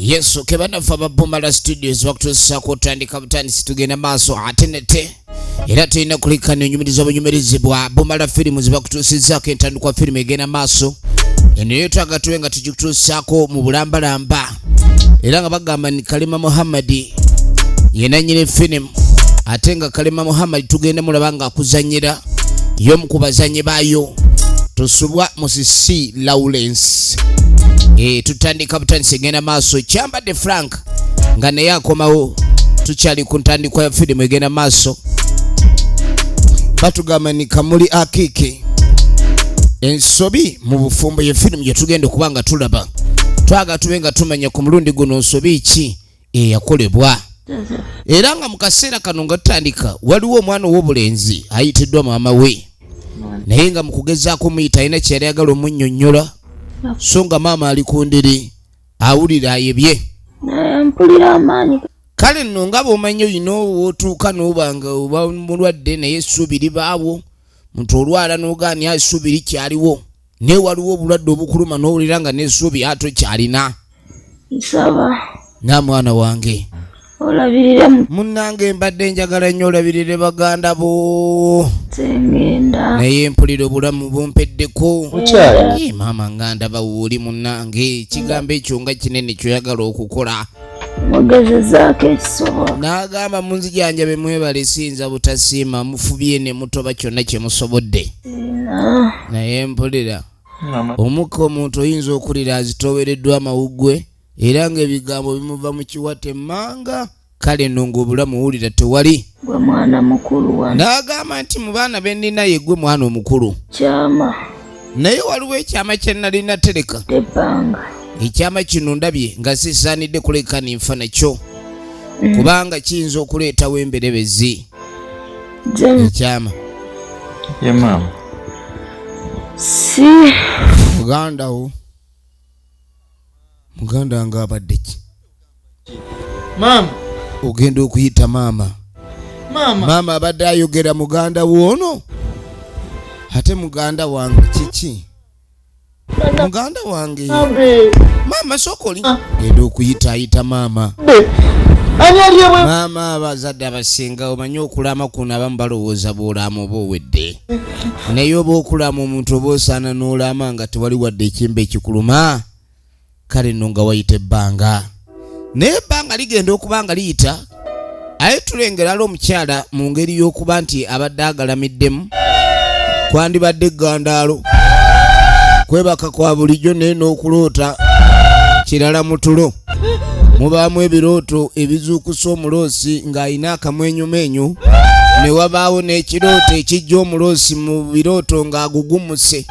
Yesu ke banafe aba Bumala Studios bakutuusaako otandika butandisi, tugenda maaso ate nete era tulina kulikana enyumiriza obunyumirizi bwa Bumala Firimu bakutuusizaako entandikwa firimu egenda maaso eno yetwaga tube nga tugikutuusaako mu bulambalamba, era nga bagamba ni Kalema Muhammadi yenanyini firimu, ate nga Kalema Muhammadi tugenda mulaba nga akuzanyira y'omu ku bazanyi baayo Tosubwa Musisi Lawrence. Tutandika butandisi egenda maaso. Kyambadde Frank nga naye akomawo, tukyali ku ntandikwa ya firimu egenda maaso. Batugamba ni Kamuli Akiki, ensobi mu bufumbo, ye firimu gye tugenda okuba nga tulaba. Twagala tube nga tumanya ku mulundi guno nsobi ki eyakolebwa, era nga mu kaseera kano nga tutandika waliwo omwana ow'obulenzi ayitiddwa maama we, naye nga mu kugezaako muyita alina kyeyali ayagala omunnyonnyola, so nga maama ali ku ndiri awulira ayebye. Naye mpulira amaanyi. Kale nno nga bw'omanyi olina wootuuka n'oba nga oba mulwadde, naye essuubi libaawo. Muntu olwala n'ogaania, essuubi likyaliwo, naye waliwo obulwadde obukuluma n'owulira nga n'essuubi ate kyalina. Nsaba Na mwana wange, olabirire. Munnange, mbadde njagala nnyo olabirire baganda bo. Ngenda. Naye mpulira obulamu bumpeddeko. Mukyala. Eh, maama, nga ndaba wooli munnange, ekigambo ekyo nga kinene kyoyagala okukola. Mugezezaako ekisobola. N'agamba, munzijanjabe, mwebale, siyinza butasiima, mufubye ne mutoba kyonna kye musobodde, Sirina. naye mpulira Mama. omukka omuntu oyinza okulira azitoowereddwa amawuggwe, era ng'ebigambo bimuva mu kiwate emmanga. Kale nno ng'obulamu wulira tewali. Gwe mwana mukulu wano. N'agamba nti mu baana be nnina ye gwe mwana omukulu. Kyama. Naye waliwo ekyama kye nali natereka. Ebbanga. Ekyama kino ndabye nga sisaanidde kuleka ninfa nakyo, kubanga kiyinza okuleetawo emberebezi. James. Ekyama. Ye maama. Si. Muganda wo, muganda nga abadde ki? Maama. Ogenda okuyita maama. Maama. Maama abadde ayogera muganda woono, ate muganda wange kiki? Muganda wange. Abe. Maama, sooka oli genda okuyita ayita maama. Be. Ani ali ebwe? Maama, abazadde abasinga omanyi okulama kuno, abamu balowooza bw'olaama oba owedde, naye oba okulama omuntu oba osaana n'olaama nga tewali wadde ekimba ekikuluma. Kale nno nga wayita ebbanga, naye ebbanga ligenda okuba nga liyita, aye tulengera ala omukyala mu ngeri y'okuba nti abadde agalamiddemu, kwandibadde eggandaalo kwebaka kwa bulijjo, naye n'okuloota kirala. Mu tulo mubaamu ebirooto ebizuukusa omuloosi ng'alina akamwenyumwenyu, ne wabaawo n'ekirooto ekijja omuloosi mu birooto ng'agugumuse.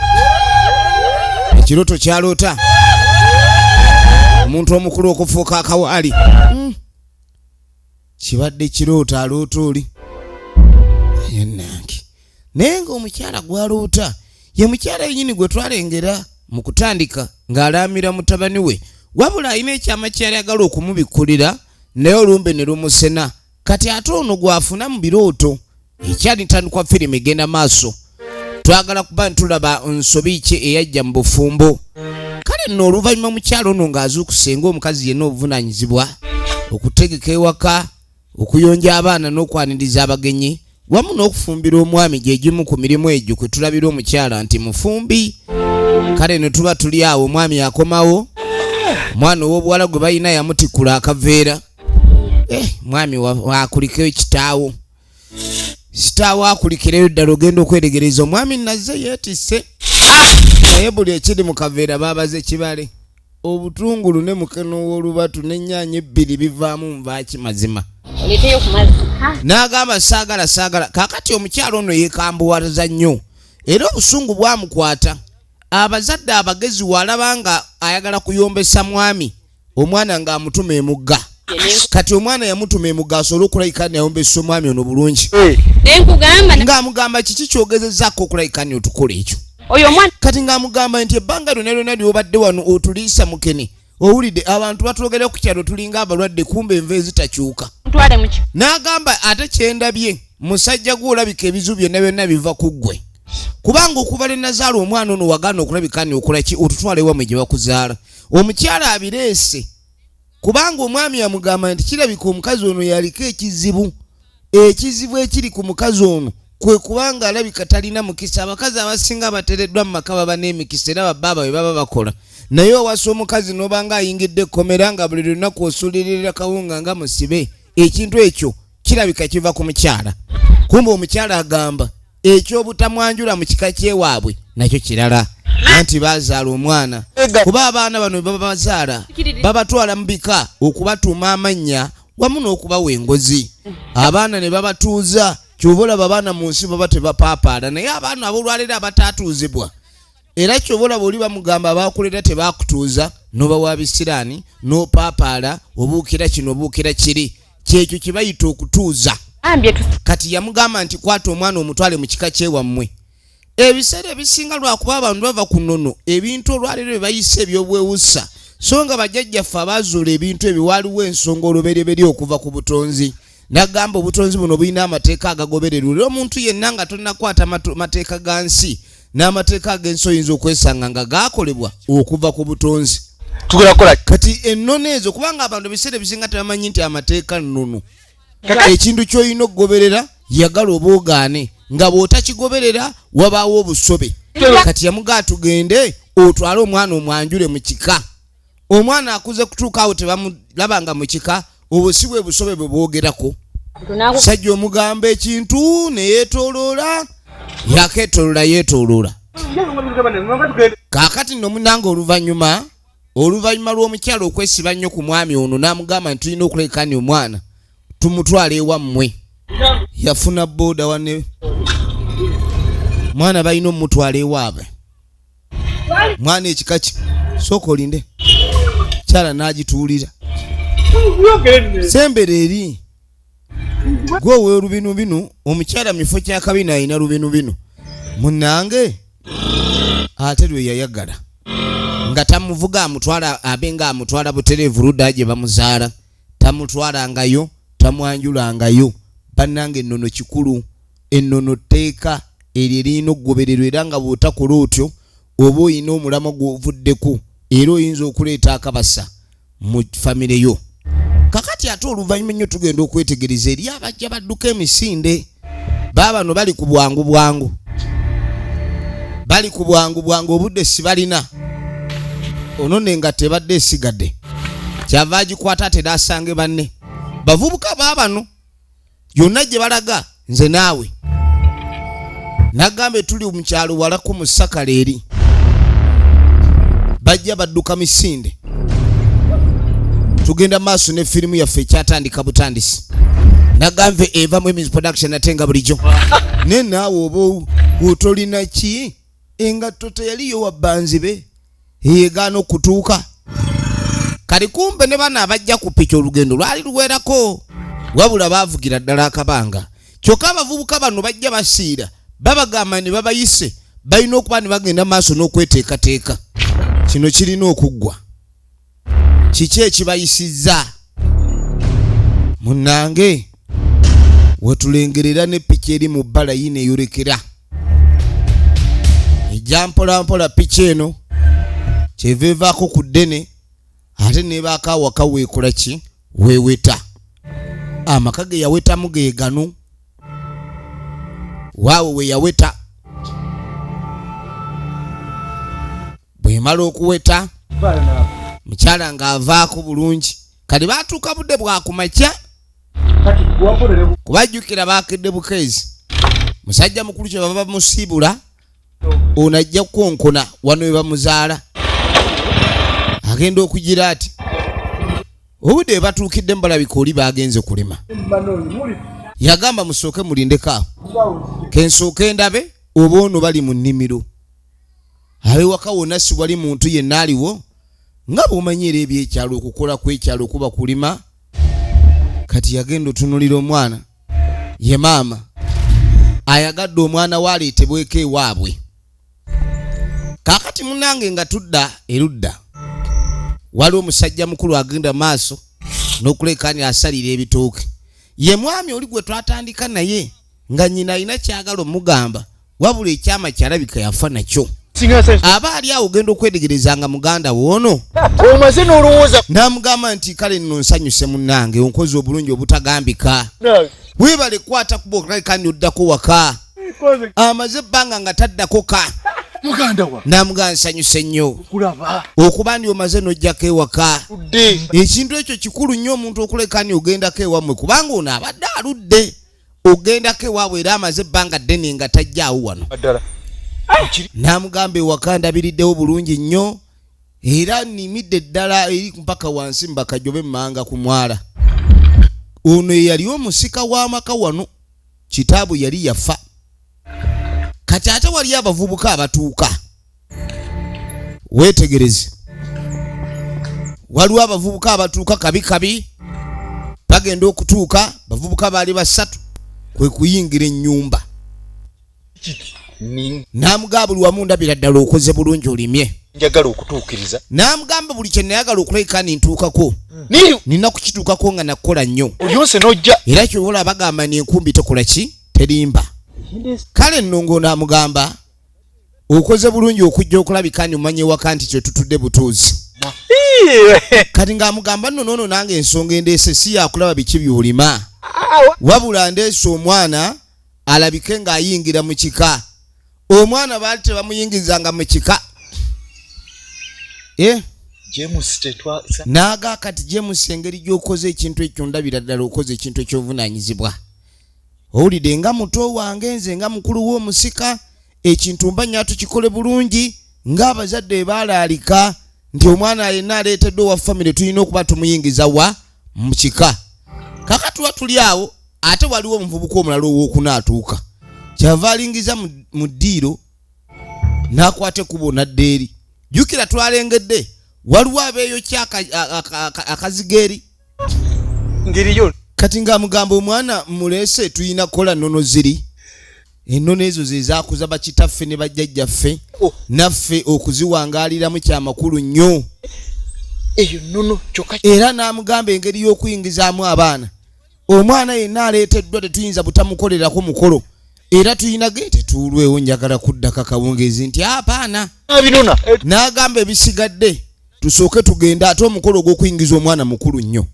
Ekirooto kyaloota omuntu omukulu okufuuka akawaali. Kibadde kirooto aloota oli nange, naye ng'omukyala gwaloota ye mukyala yenyini gwe twalengera mu kutandika ng'alaamira mutabani we, wabula alina ekyama kyali agala okumubikkulira, naye olumbe ne lumusena. Kati ate ono gwafuna mu birooto. Ekyali ntandikwa firimu egenda maaso, twagala kuba ntulaba nsobi ki eyajja mu bufumbo. Kale nno oluvannyuma mukyalo ono ng'azuukuse, ng'omukazi yenna obuvunaanyizibwa okutegeka ewaka, okuyonja abaana n'okwaniriza abagenyi wamu n'okufumbira omwami gye gimu ku mirimu egyo kwe tulabira omukyala nti mufumbi. Kale ne tuba tuli awo, omwami akomawo, omwana ow'obuwala gwe balina yamutikkula akaveera. Mwami wakulikeyo kitaawo, kitaawo akulikireyo ddala. Ogenda okweregereza omwami nazze yeetisse, naye buli ekiri mu kaveera baabaze kibale obutungulu ne mukene w'olubatu n'ennyaanya ebbiri bivaamu nvaaki mazima. Oleeteyo ku mazzi. N'agamba, "Saagala, saagala." Kaakati omukyalo ono yeekambuwaza nnyo era obusungu bwamukwata. Abazadde abagezi, walaba nga ayagala kuyombesa mwami, omwana ng'amutuma emugga. Kati omwana yamutuma emugga asobole okulabika nayombesa omwami ono bulungi. Nenkugamba. Ng'amugamba, "Kiki kyogezezaako okulabika ni otukola ekyo?" Oyo omwana. Kati ng'amugamba nti ebbanga lyonna lyonna ly'obadde wano otuliisa mukene, owulidde abantu batwogera ku kyalo tulinga abalwadde, kumba enva ezitakyuka. Ntwale mu ki. N'agamba, "Ate kyendabye, musajja gwe olabika ebizibu byonna byonna biva ku ggwe, kubanga okuva lwe nazaala omwana ono wagaana okulabika ni okola ki, otutwala ewamwe gye bakuzaala." Omukyala abireese. Kubanga omwami yamugamba nti kirabika omukazi ono yaliko ekizibu. Ekizibu ekiri ku mukazi ono kwe kubanga alabika talina mukisa. Abakazi abasinga bateereddwa mu maka baba n'emikisa era babbaaba bwe baba bakola. Naye owasa omukazi n'obanga ayingidde ekkomera nga buli lunaku osuulirira kawunga nga musibe, ekintu ekyo kirabika kiva ku mukyala. Kumbe omukyala agamba ekyobutamwanjula mu kika kyewaabwe nakyo kirala, anti bazaala omwana. Kuba abaana bano bwe babazaala babatwala mu bika okubatuuma amannya wamu n'okubawa engozi, abaana ne babatuuza. Ky'oba olaba abaana mu nsi baba tebapaapaala, naye abaana ab'olwaleero abataatuuzibwa, era ky'oba olaba oli bamugamba abakulera tebakutuuza, n'oba wa bisiraani n'opaapaala, obuukira kino obuukira kiri. Kyekyo kye bayita okutuuza. Kati yamugamba nti kwata omwana omutwale mu kika kyewammwe. Ebiseera ebisinga lwakuba abantu bava ku nnono, ebintu olwaleero bye bayise ebyobwewusa, so nga bajjajjaffe abaazuula ebintu ebyo waaliwo ensonga olubereberye okuva ku butonzi. Nagamba obutonzi buno bulina amateeka agagobererwa, era omuntu yenna nga tonnakwata mateeka ga nsi n'amateeka ag'ensi oyinza okwesanga nga gaakolebwa okuva ku butonzi. Tugenda kukola kati ennono ezo, kubanga abantu ebiseera ebisinga tebamanyi nti amateeka nnono, ekintu ky'olina okugoberera yagala oba ogaane, nga bw'otakigoberera wabaawo obusobe. Kati yamugaa tugende otwale omwana omwanjule mu kika. Omwana akuze kutuuka awo tebamulabanga mu kika, obwo si bwe busobe bwe bwogerako. Sajja omugamba ekintu ne yeetooloola, yakeetooloola yeetooloola. Kaakati nno munange, oluvannyuma lw'omukyala okwesiba nnyo ku mwami ono n'amugamba nti tulina okulekani omwana tumutwale ewammwe, yafuna booda wane mwana balina omutwala ewaabwe. Mwana ekika ki sooka olinde kyala n'agituulira sembera eri gwe ow'olubinubinu. Omukyala mu kifo kya kabina alina lubinubinu munnange, ate lwe yayagala nga tamuvuga amutwala abe nga amutwala butereevu ludda gye bamuzaala, tamutwalangayo tamwanjulangayo. Bannange, ennono kikulu, ennono tteeka eryo eriyina okugobererwa, era nga bw'otakola otyo oba oyina omulamwa gw'ovuddeko, era oyinza okuleeta akabasa mu famire yo. Kakati ate oluvannyuma ennyo tugenda okwetegereza eri abajja badduka emisinde. Baabano bali ku bwangu bwangu, bali ku bwangu bwangu, obudde sibalina. Ono ne nga tebadde esigadde, kyava agikwata ate n'asange banne bavubuka baabano yonna gye balaga. Nze naawe nagambe tuli mu kyalo walako mu Sakala, eri bajja badduka misinde. Tugenda maaso ne firimu yaffe ekyatandika butandisi. Nagambe eva mu Emis Production, ate nga bulijjo ne naawe oba otolina ki, engatto teyaliyo wabbanzibe yegaana okutuuka. Kali kumbe ne bano abajja ku piki olugendo lwali luwerako, wabula baavugira ddala akabanga. Kyokka abavubuka bano bajja basiira, babagamba ne babayise balina okuba ne bagenda maaso n'okweteekateeka. Kino kirina okuggwa. Kiki ekibayisizza munnange? Wetulengerera ne piki eri mu bbala yino eyolekera ejja mpolampola. Piki eno kyeva evaako ku ddene, ate nebaako awaka weekola ki, weeweta. Amaka ge yawetamu ge gano, waawe we yaweta. Bwemala okuweta, mukyala ng'avaako bulungi. Kati baatuuka budde bwakumakya, kubajjukira bakedde bukeezi. Musajja mukulu kye baba bamusiibula, ono ajja kukonkona wano we bamuzaala. Agenda okugira ati obudde we batuukidde mubalabika oli bagenze kulima. Yagamba musooke mulindeko awo kensooke ndabe oba ono bali mu nnimiro. Abewaka wonna si wali muntu yenna aliwo, nga bw'omanyi era ebyekyalo, okukola kw'ekyalo kuba kulima. Kati yagenda otunulira omwana, ye maama ayagadde omwana we aleetebweko ewaabwe. Kaakati munange nga tudda erudda, waliwo omusajja mukulu agenda maaso n'okulekaani asalira ebitooke. Ye mwami oli gwe twatandika naye nga nnyina alina kyagala omugamba, wabula ekyama kyalabika yafa nakyo. Aba ali awo ogenda okwetegereza nga muganda woono Omaze n'olowooza. N'amugamba nti kale nno nsanyuse munnange, onkoze obulungi obutagambika, weebale kwata kuba okulabika oddako waka. Amaze ebbanga nga taddako ka. Muganda wa. N'amugamba, nsanyuse nnyo Kulaba. okuba ndi omaze n'ojjako ewaka. Tudde. Ekintu ekyo kikulu nnyo, omuntu okuleka ni ogendako ewammwe, kubanga ono abadde aludde ogendako ewaabwe era amaze ebbanga ddene nga tajjaawo wano. Ddala. N'amugamba, ewaka ndabiriddewo bulungi nnyo era nnimidde ddala eri mpaka wansi mbakajobe emmanga ku mwala. Ono eyali omusika w'amaka wano, kitaabu yali yafa. Kati ate wali abavubuka abatuuka, weetegereze, waliwo abavubuka abatuuka kabi kabi. Bagenda okutuuka, bavubuka baali basatu, kwe kuyingira ennyumba. N'amugamba, buli wamu ndabira ddala okoze bulungi, olimye. Njagala okutuukiriza. N'amugamba, buli kye nayagala okulabika nintuukako Niyo. nina kukituukako nga nakukola nnyo. Olyonse n'ojja. Era kyobola bagamba ni enkumbi tekola ki, terimba. Kale nno ng'onaamugamba okoze bulungi okujja okulabika ni omanye waka nti kyetutudde butuuzi. Kati ng'amugamba nno noono nange ensonga endeese si yakulaba biki by'olima, wabula ndeese omwana alabike ng'ayingira mu kika. Omwana baali tebamuyingizanga mu kika. Eh? James tetwa. N'aga kati James, engeri gy'okoze ekintu ekyo ndabira ddala okoze ekintu ekyovunaanyizibwa. Owulidde nga muto wange, nze nga mukulu w'omusika, ekintu mba nya tukikole bulungi ng'abazadde baalaalika nti omwana yenna aleeteddwa owa famire tulina okuba tumuyingiza wa mu kika. Kaka tuba tuli awo, ate waliwo omuvubuka omulala owookuna atuuka, kyava alingiza mu ddiiro n'akwata ekkubo n'adda eri. Jjukira twalengedde waliwo abeeyokya akazigo eri. Ngeriyo. Kati ng'amugamba, omwana muleese, tulina kukola nnono ziri, ennono ezo ze zaakuza bakitaffe ne bajjajjaffe. Oh. Naffe okuziwangaaliramu kyamakulu nnyo. Eyo nnono kyokka. Era n'amugamba engeri y'okuyingizaamu abaana. Omwana yenna aleeteddwa tetuyinza butamukolerako mukolo, era tulina ge tetuulwewo. Njagala kuddako akawungeezi nti abaana Abinona. N'agamba ebisigadde tusooke tugende, ate omukolo ogw'okuyingiza omwana mukulu nnyo.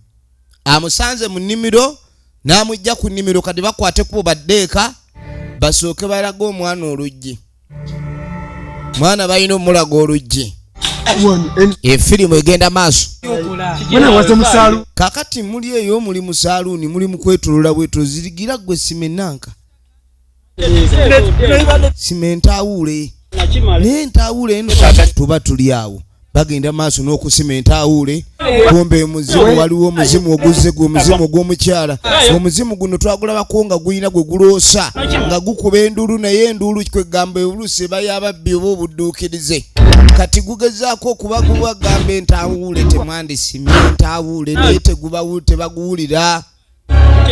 Amusanze mu nnimiro n'amugja ku nnimiro. Kati bakwate kubo badde eka, basooke balage omwana oluggi. Mwana balina omulaga oluggi. Efirimu egenda maaso. Kakati muli eyo, muli mu saaluuni, muli mu kwetolola bwetozirigira. Gwe simenanka sima entaawuule, naye entaawuule eno tuba tuli awo, bagenda maaso n'okusima entaawuule. Kumbe omuzimu, waliwo omuzimu oguzze, gwe omuzimu ogw'omukyala. Omuzimu guno twagulabako nga gulina gwe guloosa nga gukuba enduulu, naye enduulu kwegamba oluusi eba y'ababbi oba obudduukirize. Kati gugezaako okuba gubagamba entaawuule, temwandisimye entaawuule, naye tebaguwulira.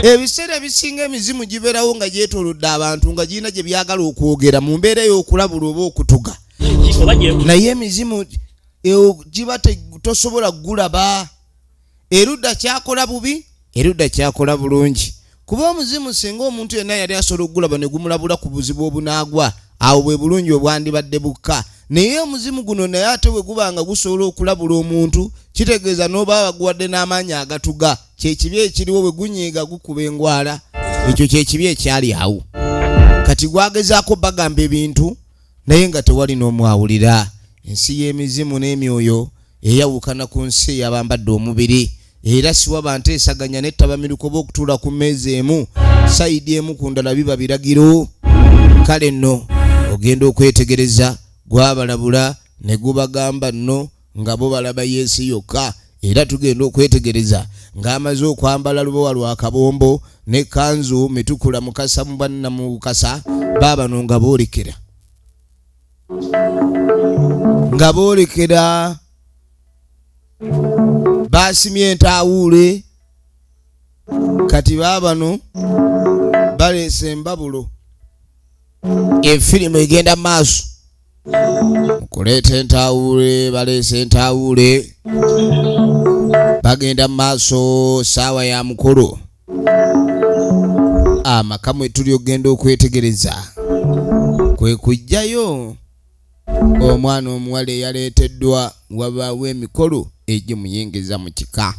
Ebiseera ebisinga emizimu gibeerawo nga gyetoolodde abantu, nga girina gye byagala okwogera mu mbeera ey'okulabula oba okutuga, naye emizimu giba tosobola kugulaba erudda kyakola bubi, erudda kyakola bulungi, kuba omuzimu singa omuntu yenna yali asobola okugulaba ne gumulabula ku buzibu obunaagwa, awo bwe bulungi obwandibadde bukka. Naye omuzimu guno naye ate bwe guba nga gusobola okulabula omuntu, kitegeeza n'oba baguwadde n'amaanyi agatuga. Kyekibi ekiriwo, bwe gunyiiga gukuba engwala. Ekyo kyekibi ekyali awo. Kati gwagezaako bagamba ebintu naye nga tewali n'omwawulira. Ensi y'emizimu n'emyoyo eyawukana ku nsi eyabambadde omubiri, era siwa banteesaganya nettabamiruka oba okutuula ku mmeeza emu side emu ku ndala, biba biragiro. Kale nno ogenda okwetegereza gwabalabula ne gubagamba nno nga bo balaba yeesi yokka. Era tugenda okwetegereza ng'amaze okwambala lubowa lwa kabombo ne kanzu mitukula mukasa mu banna mukasa baabano nga boolekera basimye entaawuule. Kati baabano baleese embabulo. Efirimu egenda maaso kuleeta entaawuule, baleese entaawuule, bagenda mu maaso. Saawa ya mukolo amaka mwe tuli. Okugenda okwetegereza kwe kujjayo Omwana omuwala eyaleeteddwa, wabaawo emikolo egimuyingiza mu kika,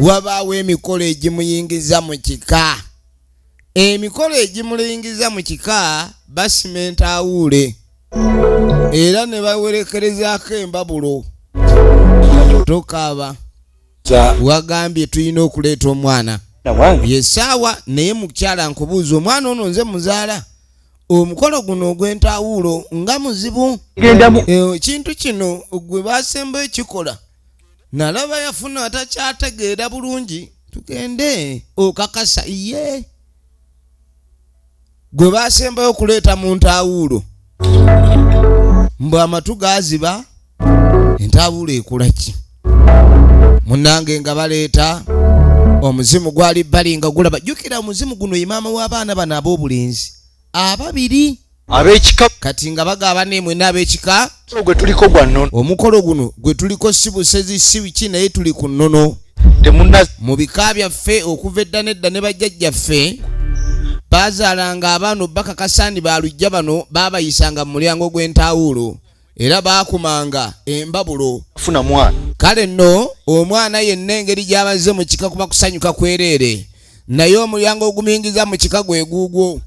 wabaawo emikolo egimuyingiza mu kika. Emikolo egimuyingiza mu kika, basima entaawuule era ne bawerekerezaako embabulo. Tokaaba, wagambye tulina okuleeta omwana yesaawa. Naye mukyala, nkubuuza, omwana ono nze muzaala? Omukolo guno ogw'entaawuulo nga muzibu. Ekintu kino gwe basemba ekikola nalaba yafuna atakyategeera bulungi. Tugende, okakasa ye gwe basembayo okuleeta mu ntaawuulo? Mbw amatu gaziba, entaawuulo ekola ki? Munange, nga baleeta omuzimu gwali bbali nga gulaba. Jjukira, omuzimu guno ye maama w'abaana bano ab'obulenzi ababiri. Ab'ekika. Kati nga bagaba nemwena ab'ekika, gwe tuliko gwa nnono. Omukolo guno gwe tuliko si busezi, si biki, naye tuli ku nnono. Temunna. Mu bika byaffe okuva edda n'edda ne bajjajjaffe baazaalanga abaana bakakasa nti balujja bano baabayisanga mu mulyango gw'entaawulo era baakumanga embabulo. Funa mwana. Kale nno omwana yenna engeri gy'abazze mu kika kuba kusanyuka kwereere, naye omulyango ogumuyingiza mu kika gwe guugwo.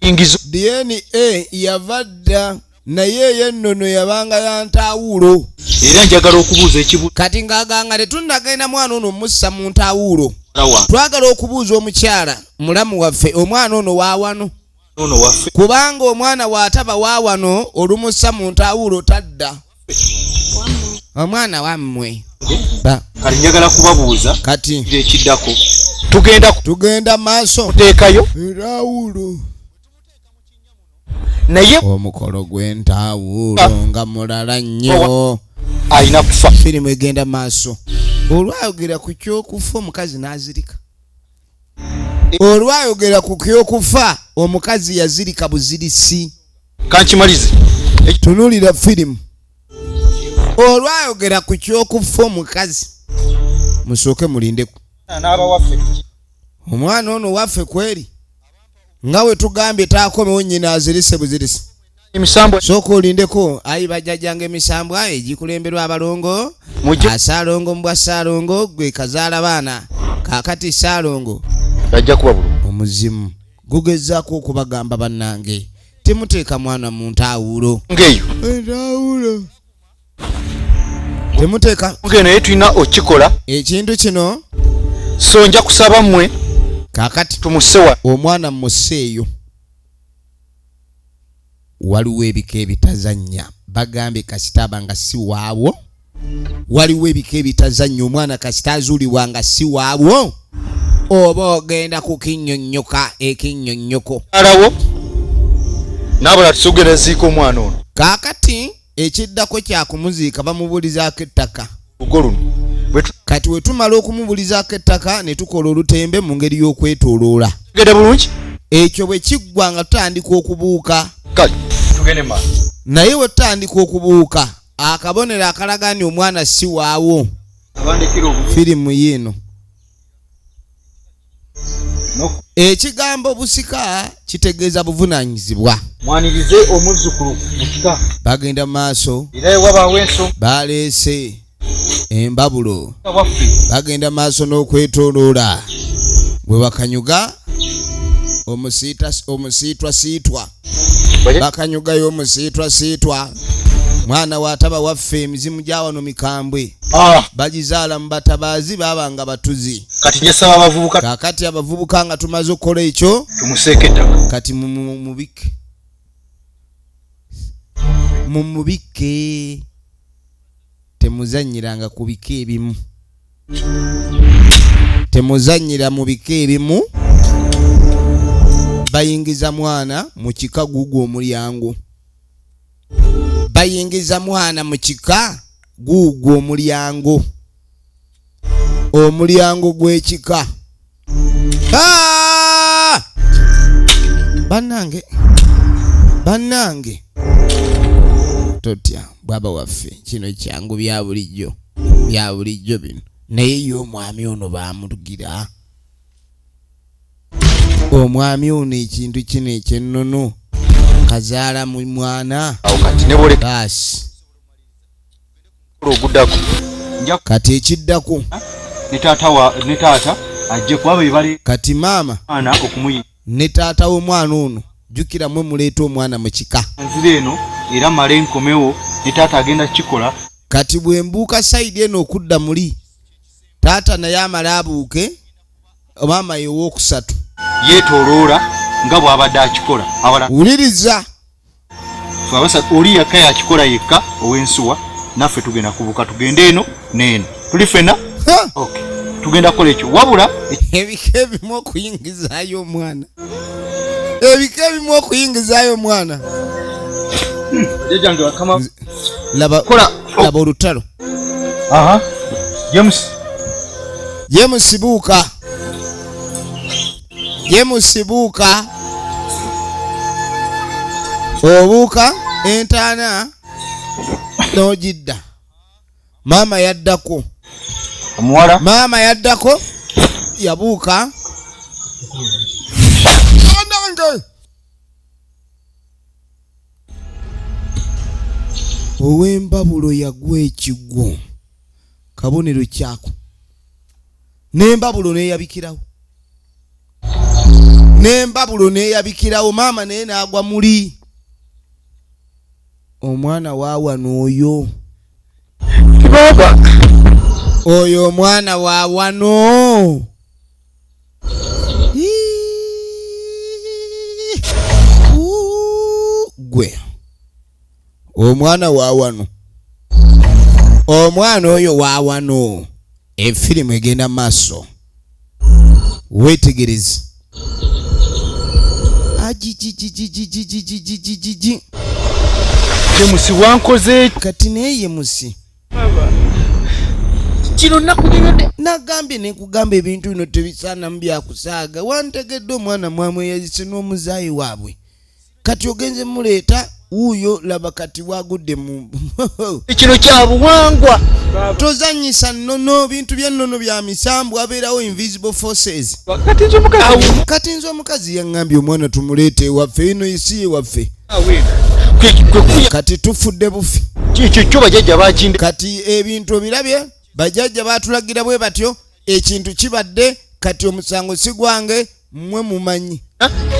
Yingizo. DNA yava dda, naye ey'ennono yabanga ya ntaawulo. Era njagala okubuuza ekibuuzo. Kati ng'aganga tetunnagenda mwana ono mussa mu ntaawulo, Wa twagala okubuuza omukyala mulamu waffe, omwana ono waawano? Ono waffe. Kubanga omwana waataba waawano, olumussa mu ntaawulo tadda. Omwana wammwe ba. Kati njagala kubabuuza. Kati ekiddako tugenda tugenda maaso. Kuteekayo entaawulo. Naye omukolo gw'entaawulo nga mulala nnyo. Alina kufa. Firimu egenda maaso. Olwayogera ku kyokufa, omukazi n'azirika. Olwayogera ku kyokufa, omukazi yazirika buzirisi. Kankimalize. Tunulira firimu. Olwayogera ku kyokufa, omukazi, musooke mulindeku. N'abawaffe. Omwana ono waffe kweri nga we tugambye taakomewo, nnyina azirise buzirisi. Emisambwa. Sooka olindeko. Ayi bajjajjanga, emisambwa egikulemberwa abalongo. Mujje. Asaalongo mbwa saalongo gwe kazaala baana. Kaakati saalongo, Bajja kuba bulungi. Omuzimu gugezaako okubagamba, bannange, temuteeka mwana mu ntaawulo. Ngaeyo. Entaawulo temuteeka. Ngeyo, naye tulina okikola. Ekintu kino. So nja kusaba mmwe Kaakati tumusewa. Omwana museeyo. Waliwo ebika ebitazannya. Bagambye kasita aba nga si waabwo. Waliwo ebika ebitazannya. Omwana kasita azuulibwa nga si waabwo, oba ogenda kukinnyonnyoka ekinnyonnyoko. Alawo n'abalala tusogenda ziika omwana ono. Kaakati ekiddako kyakumuziika, bamubulizaako ettaka. Lugo luno bwe Kati we tumala okumubulizaako ettaka ne tukola olutembe mu ngeri y'okwetooloola. Tugende bulungi. Ekyo bwe kiggwa nga tutandika okubuuka. Kale tugende maaso. Naye we tutandika okubuuka, akabonero akalaga nti omwana si waawo. Abandekera obubi. Firimu yiino. No. Ekigambo busika kitegeeza buvunaanyizibwa. Mwanirize omuzzukulu mu kika. Bagenda mu maaso. Era wabaawo ensonga. Baleese embabulo. Waffe. Bagenda maaso n'okwetooloola bwe bakanyuga omusiitwa siitwa. Bakanyugayo omusiitwa siitwa. Mwana waataba waffe, emizimu gya wano mikambwe. Ah, Bagizaala mu batabaazi baabanga batuzi. Kati njasaba abavubuka. Kaakati abavubuka, nga tumaze okukola ekyo, tumuseeko ettaka. Kati mumubike, mumubike. Temuzanyiranga ku bika ebimu, temuzanyira mu bika ebimu. Bayingiza mwana mu kika guugwo omulyango, bayingiza mwana mu kika guugwo omulyango, omulyango gw'ekika. Ah! Bannange, bannange, totya bwaba waffe. Kino kyangu, bya bulijjo, bya bulijjo bino. Naye ye omwami ono baamulugira, omwami ono ekintu kino ekyennono. Kazaala mu mwana. Awo kati ne bwoleka Baasi. Oguddako nja Kati ekiddako ne taata wa ne taata ajje kuba be bali Kati maama mwana okumuyi ne taata w'omwana ono, jjukira mwe muleeta omwana mu kika. Nzira eno era male nkomewo ne taata agenda kukikola. Kati bwe mbuuka sayidi eno okudda muli, taata naye amale abuuke, maama ye owookusatu. Yeetooloola nga bw'abadde akikola. Abala Wuliriza. Ffe abasatu, oli yekka yakikola yekka ow'ensuwa, naffe tugenda kubuuka tugende eno n'eno. Tuli ffenna? Ha! Okay. Tugenda kukola ekyo. Wabula Ebika ebimu okuyingizaayo omwana. Ebika ebimu okuyingizaayo omwana. Jjajjange bakama Laba, Kola. laba olutalo. Aha. James. James buuka. James buuka. Obuuka entaana n'ogidda. Maama yaddako. Omuwala. Maama yaddako yabuuka. Anange. Ow'embabulo yagwa ekigwo. Kabonero kyako. N'embabulo n'eyabikirawo. N'embabulo n'eyabikirawo, maama naye n'agwa muli. Omwana wa wano oyo. Baba. Oyo omwana wa wano. Gwe. Omwana wa wano. Omwana oyo wa wano. Efirimu egenda maaso. Weetegereze. Ajijijijijijijijijiji. James wankoze. Kati naye ye musi. Kino nakunyonyodde. Nagambye ne nkugamba ebintu bino tebisaanamu byakusaaga. Wantegedde omwana mwamweyazise n'omuzaayi waabwe. Kati ogenze muleeta wuuyo laba kati wagudde mu Kino kya buwangwa. Tozannyisa nnono, bintu by'ennono bya misambu, abeerawo invisible forces. Kati nze omukazi. Kati nze omukazi yaŋŋambye omwana tumuleete ewaffe, eno si ewaffe. Kati tufudde bufi. Kikyo kyo bajjajja bakinde. Kati ebintu obirabye, bajjajja baatulagira bwe batyo, ekintu kibadde, kati omusango si gwange, mmwe mumanyi.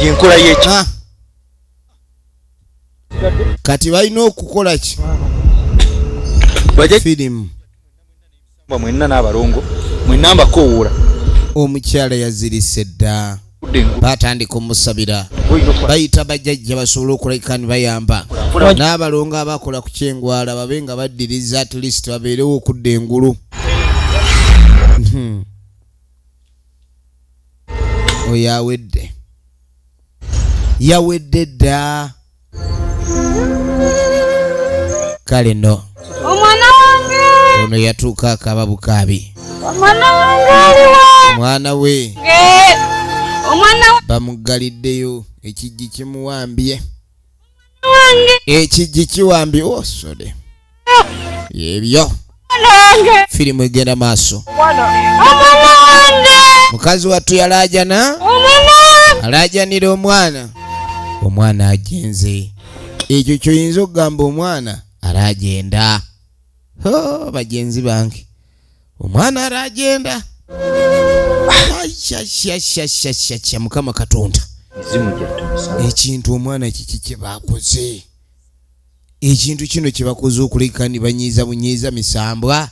Y'enkola y'eki. Kati balina okukola ki? Bajjajja Firimu. mwenna n'abalongo, mwenna mbakowoola. Omukyala yazirise dda. Batandika omusabira. Bayita bajjajja basobole okulabika ne bayamba. N'abalongo abakola ku kyengwala babe nga baddiriza at least babeerewo okudda engulu. Oyo awedde. Yawedde dda. Kale nno. Omwana wange. Ono yatuuka akaaba bukaabi. Omwana wange aliwa? Omwana we. Omwana we. Bamuggaliddeyo ekijji kimuwambye. Wange. Ekijji kiwambye. Oh, sorry. Yebyo. Wange. Firimu egenda maaso. Omwana wange. Mukazi wattu yalaajana. Omwana wange. Alaajanira omwana. Omwana agenze. Ekyo ky'oyinza okugamba omwana alaagenda. Ho, bagenzi bange. Omwana alaagenda. Aisha, Mukama Katonda. Ekintu omwana kiki kye baakoze? Ekintu kino kye bakoze okuleka ne banyiiza bunyiiza misambwa,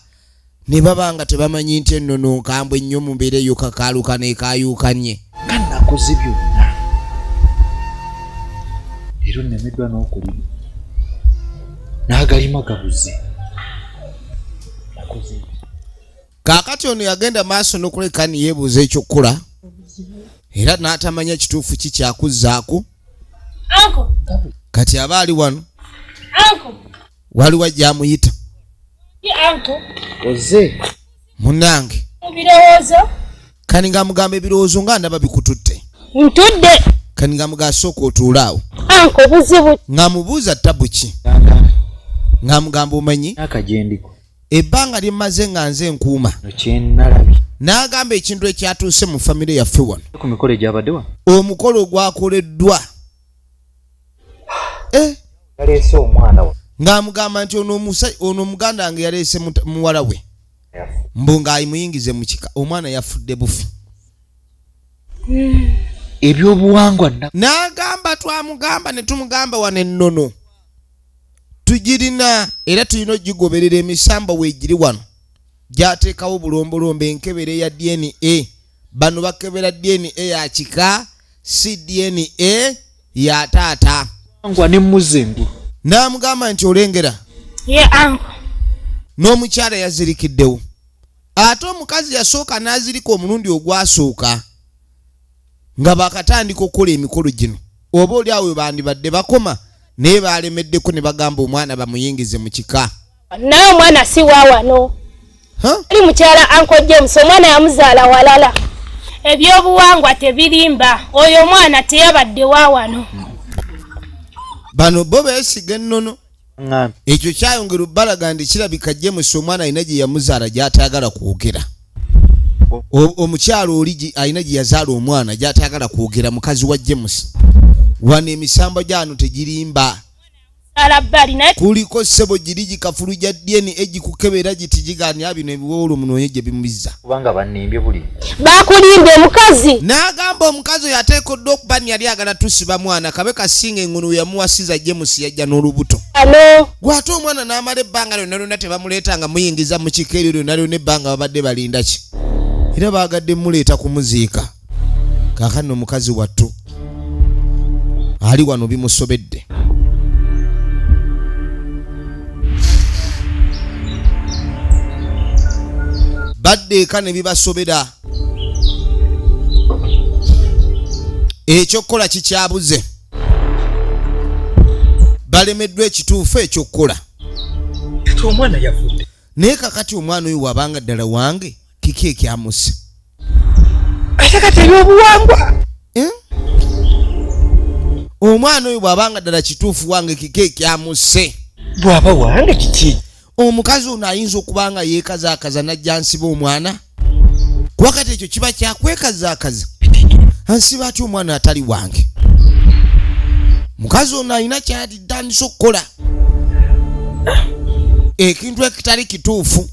ne baba nga tebamanyi nti ennono nkambwe nnyo mu mbeera eyo kakaaluka n'ekaayuukanye. Nga nakoze byonna. Leero nnemeddwa n'okulima. N'agalima gabuze. Nakoze ebyo. Kaakati ono yagenda maaso n'okuleka ne yeebuuza ekyokukola, era n'atamanya kituufu ki kyakuzzaako. Uncle. Kati aba ali wano. Uncle. Waliwo ajja amuyita. Ye uncle. Oze. Munnange. Ebirowoozo. Kani ng'amugamba ebirowoozo nga ndaba bikututte. Ntudde. Kani ng'amugamba sooka otuule awo. Uncle, buzibu. Ng'amubuuza tabu ki? Ng'amugamba omanyi? N'akagyendiko. Ebbanga lye mmaze nga nze nkuuma. Kino kye nalabye. N'agamba ekintu ekyatuuse mu famire yaffe wano. Ku mikolo egyabadde wano. Omukolo ogwakoleddwa. Yaleese omwana we. Ng'amugamba nti ono muganda wange yaleese muwala we mbu ng'ayimuyingize mu kika, omwana yafudde bufi. Ebyobuwangwa n'agamba twamugamba ne tumugamba wano ennono tugirina era tulina ogigoberera, emisamba weegiri wano gyateekawo obulombolombo, enkebera eya DNA. Bano bakebera DNA ya kika, si DNA ya taata. Ne muzza engulu. N'amugamba nti olengera. Ye uncle. N'omukyala yazirikiddewo, ate omukazi yasooka n'azirika omulundi ogwasooka nga bakatandika okukola emikolo gino, oba oli awo we bandibadde bakoma, naye balemeddeko ne bagamba omwana bamuyingize mu kika. Naye omwana si wa wano. Ali mukyala Uncle James, omwana yamuzaala walala. Ebyobuwangwa tebirimba, oyo omwana teyabadde wa wano. Bano bo beesiga ennono. Ekyo kyayongera obbalaga nti kirabika James omwana alina gye yamuzaala gy'atayagala kwogera. Omukyala oli alina gye yazaala omwana gy'atayagala kwogera, mukazi wa James. Wano emisambwa gyano tegirimba. Kuliko ssebo giri gikafulu gya DNA egikukebera giti giganya bino ebiwowolo munoonye gye bimubizza. Kubanga bannimbye buli. Bakulimbye omukazi. N'agamba omukazi oyo ateekeddwa okuba nti yali agala tusiba mwana kabe kasinga engunu yamuwasiza James yajja n'olubuto. Gw'ate omwana n'amala ebbanga lyonna lyonna tebamuleeta nga muyingiza mu kika eryo lyonna lyonna ebbanga babadde balinda ki? Era baagadde muleeta kumuziika. Kaakano omukazi wattu ali wano bimusobedde. Badde eka ne bibasobera. Ekyokukola kikyabuze. Balemeddwa ekituufu ekyokukola. Kati omwana yafudde. Naye kakati omwana oyo wabanga ddala wange kiki ekyamusse? Ate kati ebyobuwangwa. Omwana oyo bw'abanga ddala kituufu wange kiki ekyamusse? Bw'aba wange kiki? Omukazi ono ayinza okuba nga yeekazaakaza n'ajja nsiba omwana? Kuba kati ekyo kiba kyakwekazaakaza. Ansiba atya omwana atali wange? Mukazi ono alina ky'atandise okukola. Ekintu ekitali kituufu.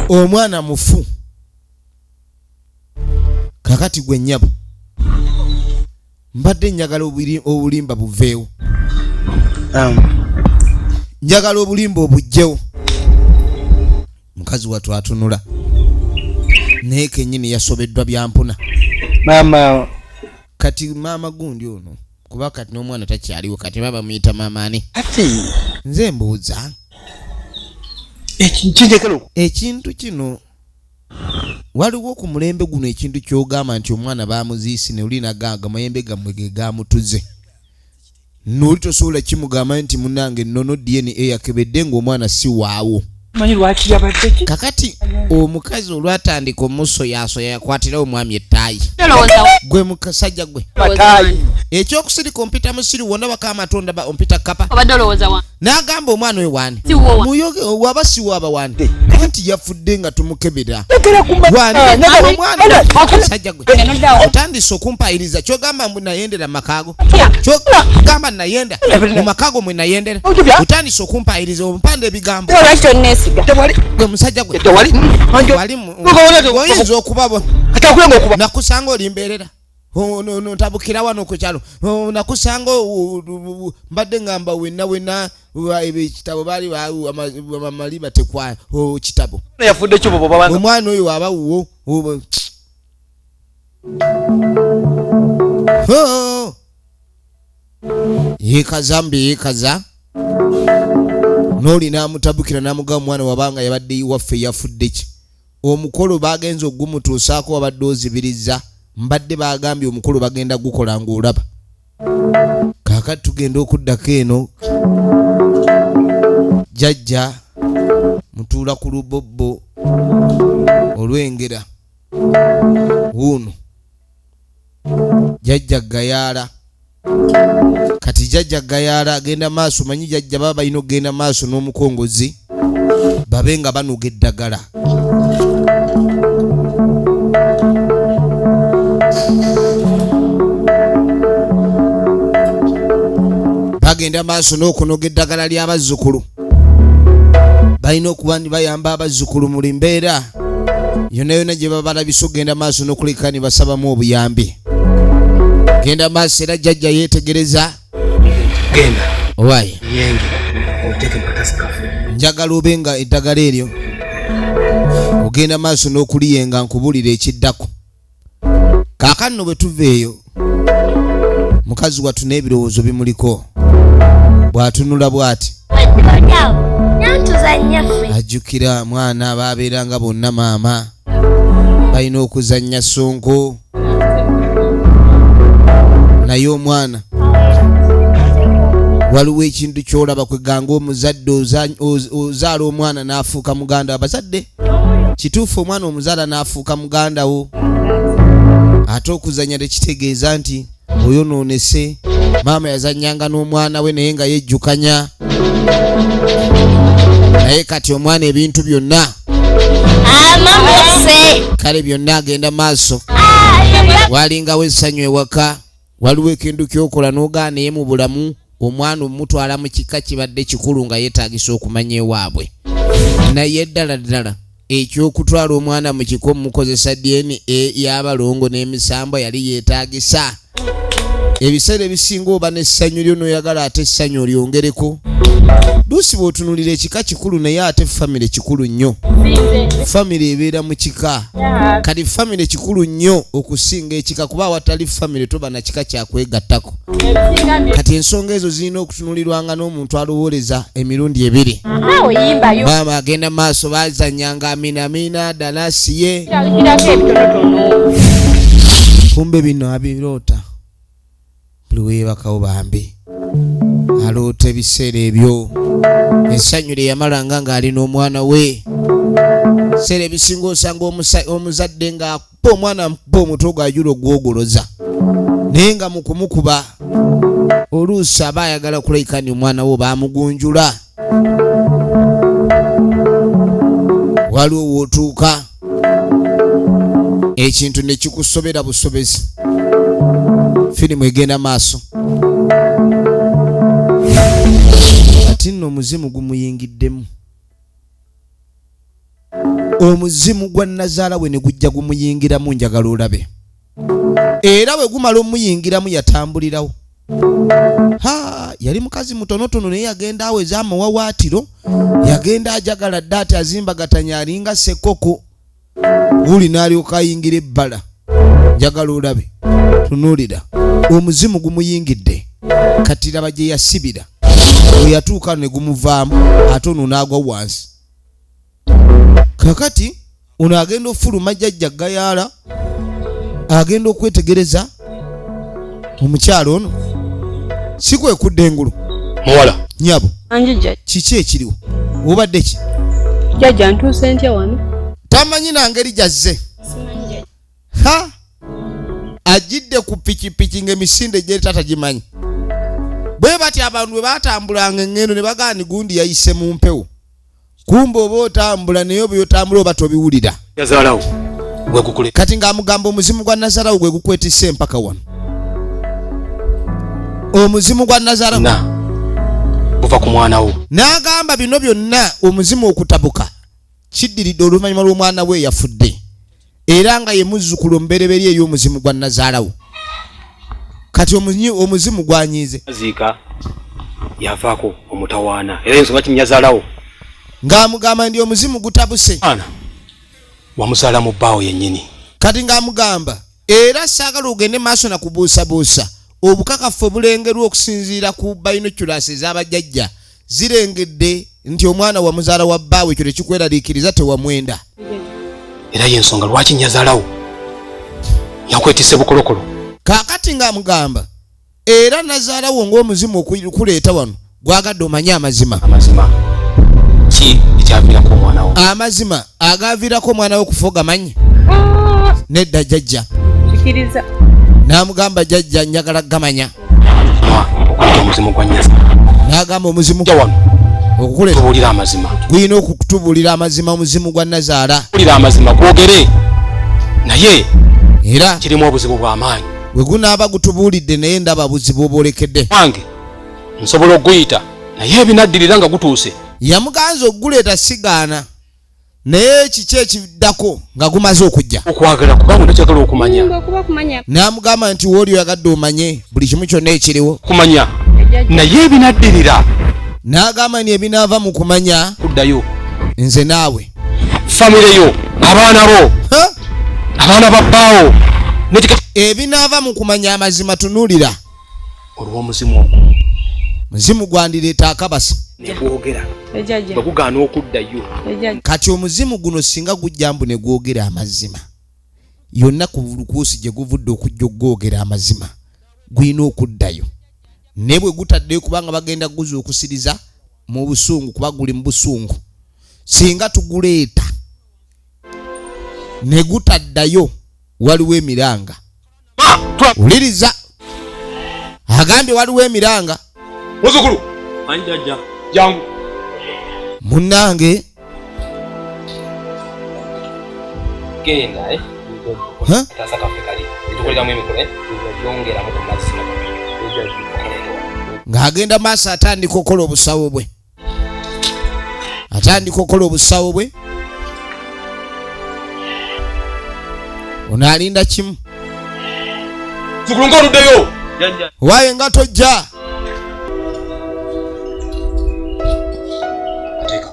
Omwana mufu. Kakati gwe nnyabo. Mbadde njagala obulimba buveewo. Njagala obulimba obugyewo. Mukazi wattu atunula. Naye kennyini yasobeddwa byampuna. Maama. Kati maama gundi ono kuba kati n'omwana takyaliwo, kati baba muyita maama ani? Ati. Nze mbuuza. Ekintu kino waliwo ku mulembe guno ekintu ky'ogamba nti omwana baamuziise ne oli nagamba amayembe gammwe ge gaamutuze. N'oli tosobola kimugamba nti munnange nnono DNA yakebedde ng'omwana si waawo. Manyi lwaki yabadde ki? Kakati omukazi olwatandika omusoyaasoya yakwatirawo omwami ettaayi. Gwe mukasajja gwe. Ekyokusirika ompita musiri wonna baka amatonda ompita kkapa. N'agamba omwana oyo wani? Muyoge waba si waba wani? Anti yafudde nga tumukebera. Wani? Omwana musajja gwe. Otandise okumpayiriza ky'ogamba mbu nayendera mu makaago. Ky'ogamba nayenda mu makaago mwe nayendera. Otandise okumpayiriza ompanda ebigambo. Gwe musajja gwe. Oyinza okuba nakusanga oli mbeerera. Ntabukira wano ku kyalo. Nakusanga mbadde ngamba wenna wenna ekitabo baali bamali batekwa kitabo. Omwana oyo waba wuwo. Yeekaza mbi yeekaza. N'oli n'amutabukira n'amugamba omwana wabanga yabadde iwaffe yafudde ki? Omukolo bagenze okugumutuusaako wabadde ozibiriza. Mbadde bagambye omukolo bagenda gukola ng'olaba. Kaakati tugenda okuddako eno. Jjajja mutuula ku lubobbo olw'engera. Wuuno. Jjajja Gayaala. Kati Jjajja Gayaala agenda maaso, manyi jjajja baba balina okugenda maaso n'omukongozi babe nga banuga eddagala. Bagenda maaso n'okunoga eddagala ly'abazzukulu. Balina okuba ni bayamba abazzukulu mu buli mbeera yonna yonna gye babalabisa okugenda maaso n'okuleka ne basabamu obuyambi. Genda maaso era jjajja yeetegereza. Genda. Owaaye. Yenge oteeke mu katasi kaffe. Njagala obe nga eddagala eryo ogenda maaso n'okuliyenga, nkubulira ekiddako. Kaakano bwe tuva eyo, mukazi wattu n'ebirowoozo bimuliko, bw'atunula bw'ati ajjukira mwana babeeranga bonna maama balina okuzannya sonko, naye omwana waliwo ekintu kyolaba kweganga omuzadde ozaala omwana n'afuuka muganda. Abazadde kituufu, omwana omuzaala n'afuuka muganda wo, ate okuzannya tekitegeeza nti oyonoonese. Maama yazannyanga n'omwana we naye nga yejjukanya, naye kati omwana ebintu byonna kale byonna agenda maaso. Walingawo essanyu ewaka, waliwo ekintu kyokola n'ogaana, naye mu bulamu omwana omutwala mu kika kibadde kikulu nga yeetagisa okumanya ewaabwe. Naye ddala ddala ekyokutwala omwana mu kika omukozesa DNA y'abalongo n'emisambwa yali yeetagisa. Ebiseera ebisinga oba n'essanyu lyo n'oyagala ate essanyu olyongereko. Luusi bw'otunulira ekika kikulu, naye ate famire kikulu nnyo. Famire ebeera mu kika. Kati famire kikulu nnyo okusinga ekika, kuba awatali famire toba na kika kyakwegattako. Kati ensonga ezo zirina okutunulirwanga n'omuntu alowooleza emirundi ebiri. Maama agenda maaso, bazanyanga aminamina dalasiye, kumbe bino abiroota buli weebakawo. Bambi aloota ebiseera ebyo, essanyu lye yamalanga ng'ali n'omwana we. Ebiseera ebisinga osanga omuzadde ng'akuba omwana, mukuba omutwe gwajula ogwogoloza, naye nga mu kumukuba oluusi aba ayagala kulabika ni omwana we baamugunjula. Waliwo wootuuka ekintu ne kikusobera busobezi. Firimu egenda maaso, ati nno omuzimu gumuyingiddemu, omuzimu gwa nazaala we ne gujja gumuyingiramu. Njagala olabe era bwe gumala omuyingiramu yatambulirawo. Ha, yali mukazi mutonotono, naye yagenda aweza amawawaatiro, yagenda ajagala dde ati azimbagatanya alinga sekoko wuli, n'alyoka ayingira ebbala. Njagala olabe, tunuulira, omuzimu gumuyingidde. Kati raba gye yasibira, bwe yatuuka ne gumuvaamu, ate ono n'agwa wansi. Kakati ono agenda ofuluma, jjajja gayaala agenda okwetegereza omukyalo ono, si kwe kudda engulu. Muwala. Nyabo. Anji jjajja. Kiki ekiriwo? Obadde ki? Jjajja, ntuuse ntya wano? Tamanyi na ngeri gyazze. Ha, ajidde ku pikipiki ng'emisinde gyeri tagimanyi. Bwe bati abantu bwe batambulanga eŋŋendo ne bagaa ni gundi yayise mu mpewo, kumbe oba otambula naye oba otambula oba tobiwulira. Yazaalawo gwegukule. Kati ng'amugamba omuzimu gwa Nazarawo gwe gukwetisse empaka wano, omuzimu gwa Nazarawo Na buva ku mwana wo. N'agamba bino byonna omuzimu okutabuka kiddiridde oluvannyuma lw'omwana we eyafudde, era nga ye muzzukulu omubereberye eri omuzimu gwa nazaalawo. Kati omuzimu gwanyiize. Ziika yavaako omutawaana, era ensonga kinyazaalawo. Ng'amugamba ndi omuzimu gutabuse. Mwana wamuzaala mu bbaawo yennyini. Kati ng'amugamba era saagala ogende maaso na kubuusabuusa. Obukakafu obulengerwa okusinziira ku binoculars ez'abajjajja zirengedde nti omwana wa muzaala wa bbaawe, ekyo tekikweraliikiriza, tewamwenda. Era yensonga lwaki nyazaalawo yakwetisse bukolokolo. Kaakati ng'amugamba era nazaalawo ng'omuzimu okuleeta wano gwagadde omanye amazima. Amazima ki ekyaviirako omwana wo? Amazima agaviirako omwana we okufa ogamanyi? Nedda jjajja. Kikiriza. N'amugamba, jjajja, njagala gamanya. Okuleeta omuzimu gwa nyaza. N'agamba omuzimu Ja wano. Okukuleeta. Tubuulire amazima. Gulina okutubuulira amazima, omuzimu gwa nazaala. Tubuulire amazima gwogere naye. Era kirimu obuzibu bw'amaanyi. Bwe gunaaba gutubuulidde, naye ndaba buzibu obwolekedde. Wange Nsobola okuguyita naye ebinaddirira nga gutuuse. Yamuganza okuguleeta sigaana, naye kiki ekiddako nga gumaze okujja? Okwagala kubanga ndokyagala okumanya. Okuba kumanya. N'amugamba nti wooli oyagadde omanye buli kimu kyonna ekiriwo. Kumanya naye ebinaddirira. N'agamba nti ebinaava mu kumanya kuddayo nze naawe famire yo, abaana bo, abaana ba bbaawo. Ebinaava mu kumanya amazima tunuulira olw'omuzimu ogwo. Muzimu gwandireeta akabasa. Negwogera bwe gugaana okuddayo. Kati omuzimu guno singa gujja mbu ne gwogera amazima yonna ku lukuusi gye guvudde okujja okugwogera amazima gulina okuddayo, naye bwe gutaddeyo kubanga bagenda kuguzuukusiriza mu busungu, kuba guli mu busungu. Singa tuguleeta ne gutaddayo waliwo emiranga. Wuliriza, agambye waliwo emiranga. Muzukulu anjajja jangu munnange. Genda tasa kaffe kali etukoleramu emikolo yongeramu ku mazzi ng'agenda maaso atandika okukola obusawo bwe, atandika okukola obusawo bwe. Ono alinda kimu. Muzukulu ng'oluddeyo. Waaye nga tojja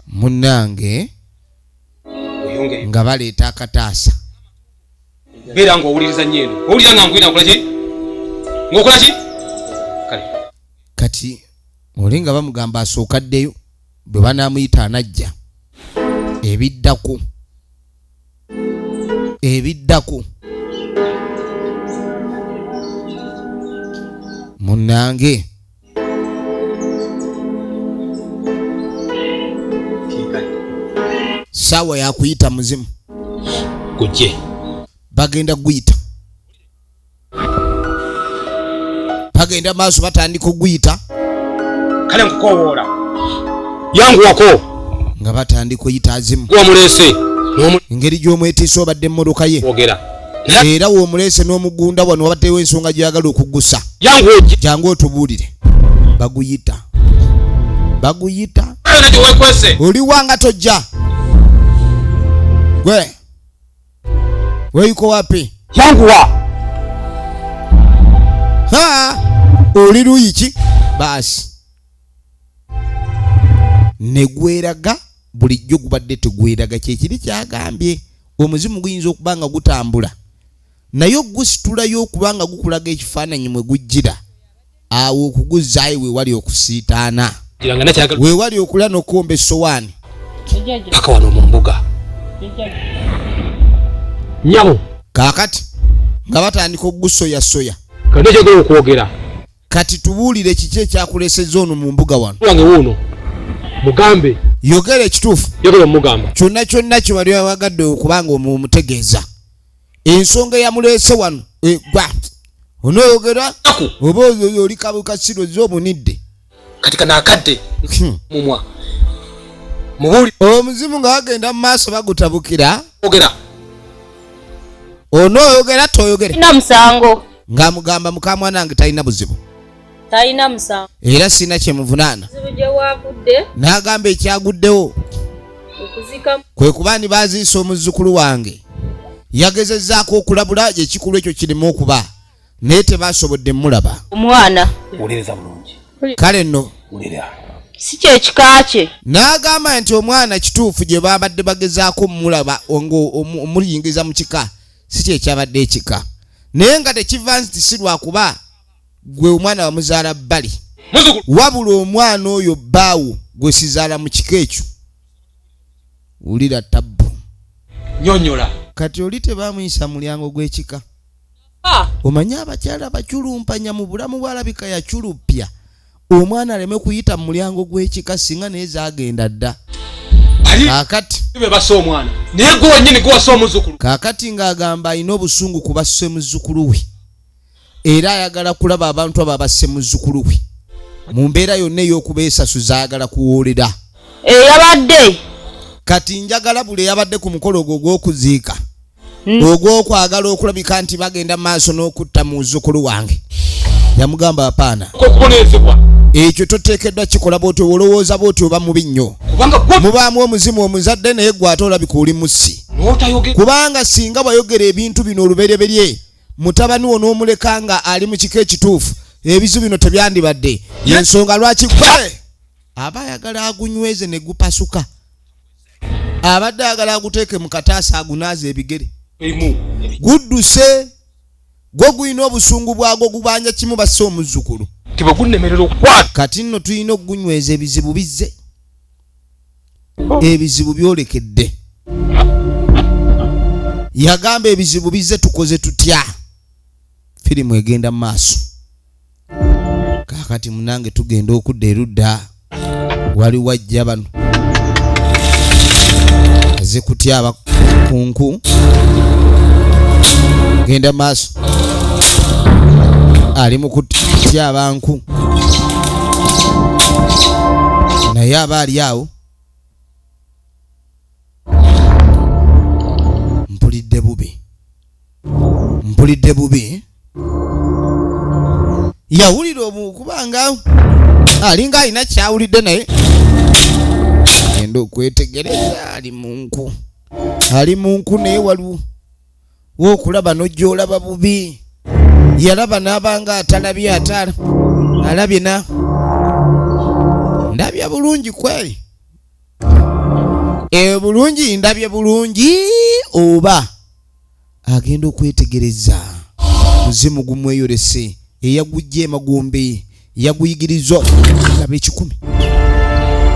munnange nga baleeta akataasa. Beera ng'owuliriza nnyo eno. Owulira nga nkwira nkola ki? Ng'okola ki? Kale. Kati oli nga bamugamba asooka addeyo, bwe banaamuyita anajja. Ebiddako ebiddako munnange. Saawa yakuyita muzimu gujje, bagenda guyita, bagenda maaso batandika okuguyita. Kale nkukowoola yanguwako nga batandika oyita azimu. Gwomuleese engeri gy'omwetiisa obadde emmotoka ye ogera era w'omuleese n'omugunda wano wabaddewo ensonga gy'oyagala okugusa. Jangu otubuulire. Baguyita baguyita oliwanga tojja gwe weeyuko wapi? Yanguwa ha oli luyi ki? Baasi ne gweraga bulijjo gubadde tegweraga. Kyekiri kyagambye omuzimu guyinza okuba nga gutambula naye ogusitulayo okuba nga gukulaga ekifaananyi mwe gujjira awo okuguzaayo we wali okusiitaana, we wali okula n'okuwomba essowaani paka wano mu mbuga nyabo. Kaakati nga batandika okugusoyasoya. Kati okwogera kati tubuulire kiki ekyakulesezza ono mu mbuga wano. Wange wuuno mugambe. Yogera ekituufu. Yogera omugamba kyonna kyonna kye wali wagadde okubanga omutegeeza ensonga eyamuleese wano. Gwa onooyogera oba oli kabukasiro z'obunidde. Kati kano akadde mumwa mubuuli. Omuzimu nga bagenda mu maaso bagutabukira. Ogera onooyogera toyogere. Talina musango. Ng'amugamba mukamwana wange talina buzibu. Talina musango. Era sirina kyemuvunaana. Buzibu gye waavudde. N'agamba ekyaguddewo okuzika kwe kuba ni baaziisa omuzzukulu wange. Yagezezzaako okulabula ekikulwa ekyo kirimu okuba naye tebasobodde mulaba. Omwana. Wuliriza bulungi. Kale nno wulira si kyekika kye. N'agamba nti omwana kituufu gye babadde bagezaako mulaba omuyingiza mu kika si kyekyabadde ekika, naye nga tekiva nti si lwakuba gwe omwana wamuzaala bbali, wabula omwana oyo bbaawo gwe sizaala mu kika ekyo. Wulira tabbu. Nyonyola. Kati oli tebamuyisa mulyango gw'ekika. Omanye abakyala baculumpanya mu bulamu bwalabika yaculupya omwana aleme kuyita mu mulyango gw'ekika singa naye zaagenda dda. Kaakati be bassa omwana naye gwe wennyini gwe wassa omuzzukulu. Kaakati ng'agamba alina obusungu ku basse muzzukulu we era ayagala kulaba abantu abo abasse muzzukulu we mu mbeera yonna ey'okubeesasuza ayagala kuwoolera. Eyabadde kati njagala buli eyabadde ku mukolo ogwo ogw'okuziika ogw'okwagala okulabika nti bagenda maaso n'okutta muzzukulu wange. Yamugamba apaana okubonerezebwa. Ekyo toteekeddwa kikola bw'otyo, olowooza bw'otyo oba mubi nnyo. Kubanga gwe Mubaamu omuzimu omuzadde, naye gwe ate olabika oli mussi. N'otayogera. Kubanga singa wayogera ebintu bino olubereberye, mutabani wo n'omuleka nga ali mu kika ekituufu, ebizibu bino tebyandibadde. Yensonga lwaki gwe aba ayagala agunyweze ne gupasuka, abadde ayagala aguteeke mu kataasa agunaaze ebigere. Emu. Gudduse gwo, gulina obusungu bwagwo, gubanja kimu basse omuzzukulu. Tebagunnemerera okukwata. Kati nno tulina okugunyweza. Ebizibu bizze, ebizibu byolekedde. Yagamba ebizibu bizze, tukoze tutya? Firimu egenda mu maaso. Kaakati munange tugenda okudda erudda, waliwo ajja bano aze kutyaba kunku. Genda maaso, ali mu kutyaba nku, naye aba ali awo. Mpulidde bubi, mpulidde bubi. Yawulira obu kubanga alinga alina kyawulidde, naye genda okwetegereza, ali mu nku, ali mu nku, naye waliwo wookulaba n'ojja olaba bubi. Yalaba n'abanga atalabye, ate alabye na ndabye bulungi kweri. E bulungi, ndabye bulungi oba agenda okwetegereza, muzimu gumweyolese eyagujja emagombe, yaguyigiriza laba 100,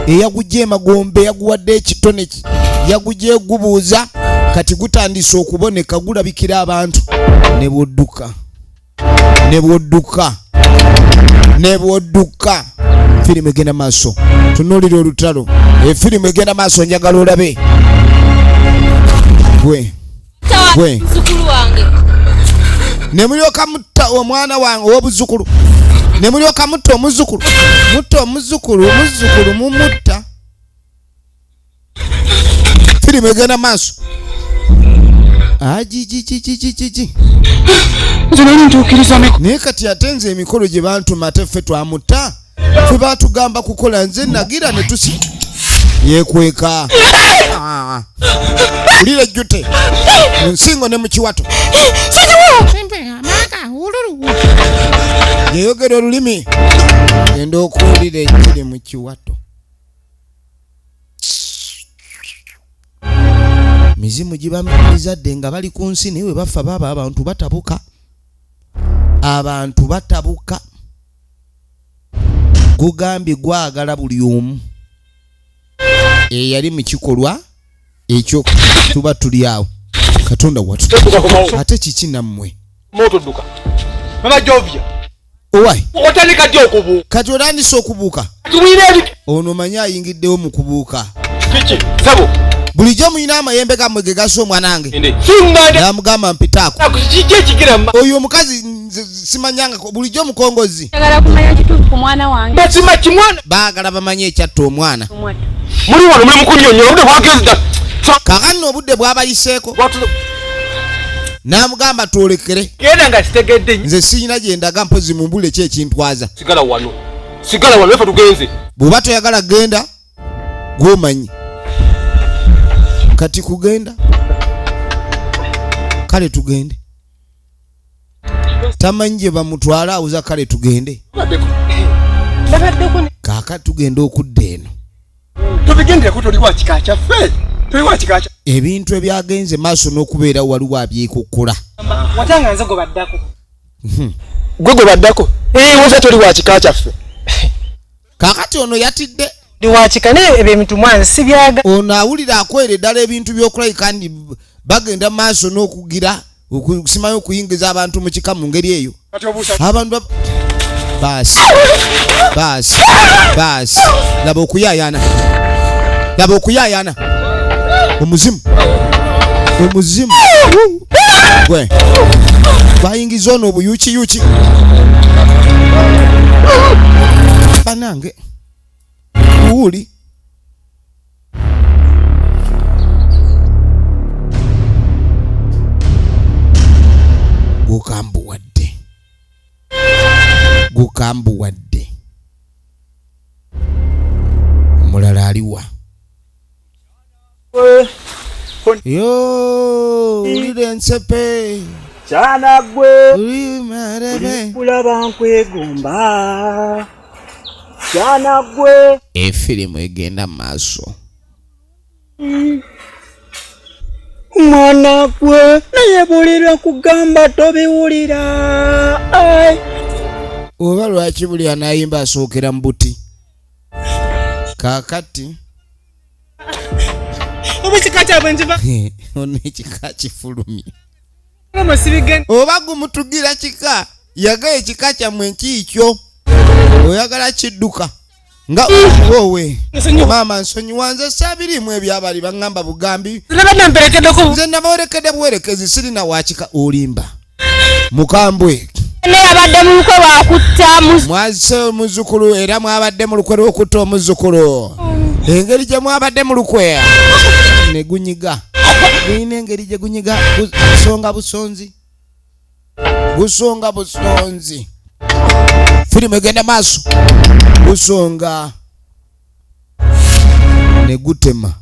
eyagujja emagombe, yaguwadde ekitone ki, yagujja egubuuza. Kati gutandise okuboneka, gulabikira abantu. Ne bwodduka, ne bwodduka, ne bwodduka, firimu egenda maaso. Tunuulira olutalo, efirimu egenda maaso. Njagala olabe gwe gwe. Muzukulu wange. Ne mulyoka mutta omwana wange ow'obuzzukulu, ne mulyoka mutta omuzzukulu, mutta omuzzukulu, omuzzukulu mumutta. Firimu egenda maaso. Agigigigigigi. Nze nali ntuukiriza miko. Naye kati ate nze emikolo gye bantuma, ate ffe twamutta, ffe batugamba kukola, nze nagira ne tusi yekweka. Ah. Wulira ejjute mu nsingo ne mu kiwato, yeyogera olulimi. Genda okuwulira ekiri mu kiwato. Mizimu giba mizadde nga bali ku nsi, naye bwe bafa baaba abantu batabuka, abantu batabuka. Gugambye gwagala buli omu eyali mu kikolwa ekyo. Tuba tuli awo. Katonda watu, ate kiki nammwe? Moto dduka. Mama Jovia. Owai. Otandika ddi okubuuka? Kati otandise okubuuka. Tuwulira ebi. Ono manyi ayingiddewo mu kubuuka. Kiki? Sabo. Bulijjo mulina amayembe gammwe ge gasa omwanange. Ende. Singande. Namugamba mpitaako. Kiki ekigira ma? Oyo omukazi nze simanyanga, bulijjo mukongozi. Njagala kumanya kituufu ku mwana wange. Mazima kimwana. Baagala bamanye ekyatta omwana. Omwana. Muli wano muli mukunnyonnyola, obudde bwagenze dda. Kaakano obudde bwabayiseeko. N'amugamba twolekere. Genda nga kitegedde. Nze siyina gye ndaga, mpozi mumbule ki ekintwaza. Sigala wano. Sigala wano, ffe tugenze. Bw'oba toyagala genda, gw'omanyi. Kati kugenda, kale tugende. Tamanyi gye bamutwala, awuza kale tugende. Babaddeko ne Kaaka tugenda okudda eno. Tubigendereko, toli wa kika kyaffe. Toli wa kika kya. Ebintu ebyagenze maaso n'okubeera, waliwo abyekokkola. Watanga nze gwe baddako. Gwe gwe baddako. Eh, woza toli wa kika kyaffe. Kaakati ono yatidde. Ndi wa kika, naye ebyo ebintu mwanzi sibyaga. Ono awulira akwera eddala ebintu by'okulabika ndi bagenda maaso n'okugira okusimayo okuyingiza abantu mu kika mu ngeri eyo. Kati obuusa. Abantu baasi baasi baasi, laba okuyaayana, laba okuyaayana. Omuzimu, omuzimu gwe bayingiza ono obuyukiyuki. Banange, wuuli gukambuwadde, gukambuwadde. Aliwa yo wulira ensepe kyana gwe uli marebe kulaba nkwegomba kyana gwe. Efirimu egenda maaso. Mwana gwe naye bulira kugamba tobiwulira. Oba lwaki buli anayimba asookera mu buti kaakati oba ekika kyabwe nkiva ono ekika kifulumye oba gumutugira kika yagaye ekika kyammwe nkiikyo oyagala kidduka nga wowe maama nsonyiwa nze saabirimu ebyabali baŋŋamba bugambi nze nabawerekedde buwerekezi sirina wakika olimba mukambwe. Abadde mu lukwe lwakutta mwazise omuzzukulu era mwabadde mu lukwe lw'okutta omuzzukulu. Engeri gye mwabadde mu lukwe ne gunyiga gulina engeri gye gunyiga gusonga busonzi gusonga busonzi. Firimu egenda maaso gusonga ne gutema.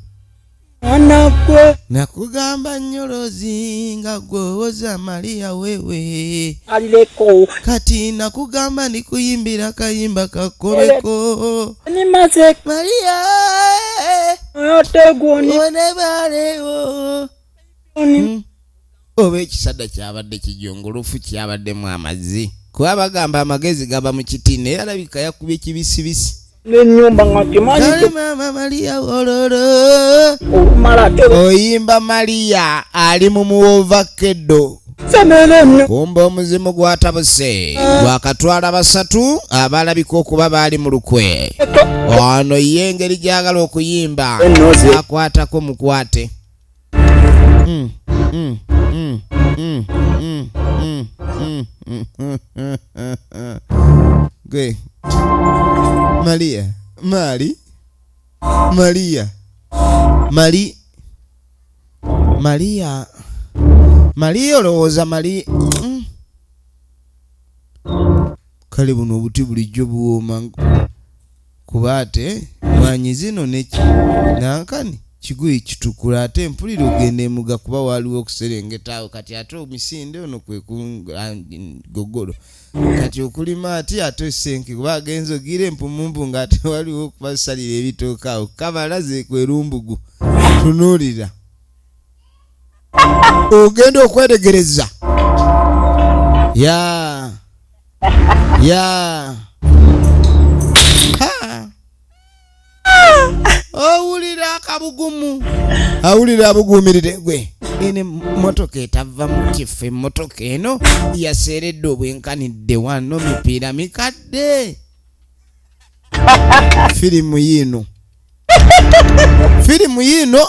Nakugamba nnyolozi nga gwowoza Maria wewe aleko kati nakugamba ndikuyimbira kayimba kakobeko nimaze Maria ategwoni onebalewo. Oba ekisadda kyabadde kijongolofu kyabaddemu amazzi kuba bagamba amagezi gaba mu kiti naye alabika yakubye kibisibisi n'ennyumba nga kimanyi mama Maria wololo oyimba Maria ali mu muwovakeddo. Kumba omuzimu gwatabuse gwakatwala basatu abalabika okuba baali mu lukwe. Ono ye engeri gy'agala okuyimba akwatako mukwate. Gwe Maria Mari Maria Mari Maria Maria olowooza Maria. Kale buno obuti bulijjo buwooma kuba ate mwanyi zino nankani kiguyi kitukula ate mpulira ogenda emuga kuba waliwo okuserengeta awo kati ate omisinde ono kwe kugogolo kati okulima ati ate senke kuba agenza ogira empumumpu ng'ate waliwo okubasalira ebitooke awo kabalaze kwerumbugu tunuulira ogenda okwetegereza ya ya owulira akabugumu awulira abuguumirire gwe eno emmotoka etava mu kifo emmotoka eno yaseeredde obwenkanidde wano mipiira mikadde. Firimu yiino firimu yiino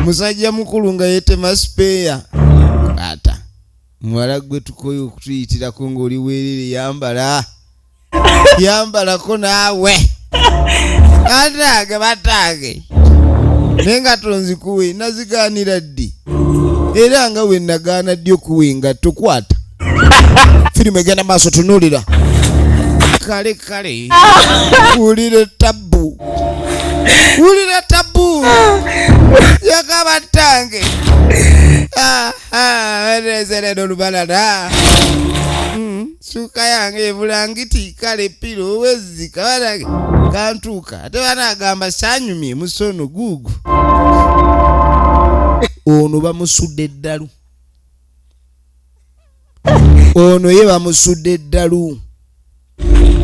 musajja mukulu nga yeetema sipeeya ata muwala gwe tukoye okutuyitirako ng'oli weerere yambala yambalako naawe atange batange naye nga tonzikuwe nazigaanira ddi era nga we nagaana ddi okuwa engatto kwata. Firimu egenda maaso tunuulira kale kale wulira tabbu wulira tabbu yakabatange ereserero olubalala suka yange ebulangiti kale piro owezika banange kantuuka ate banagamba sanyumye musono guugu ono bamusudde eddalu ono ye bamusudde eddalu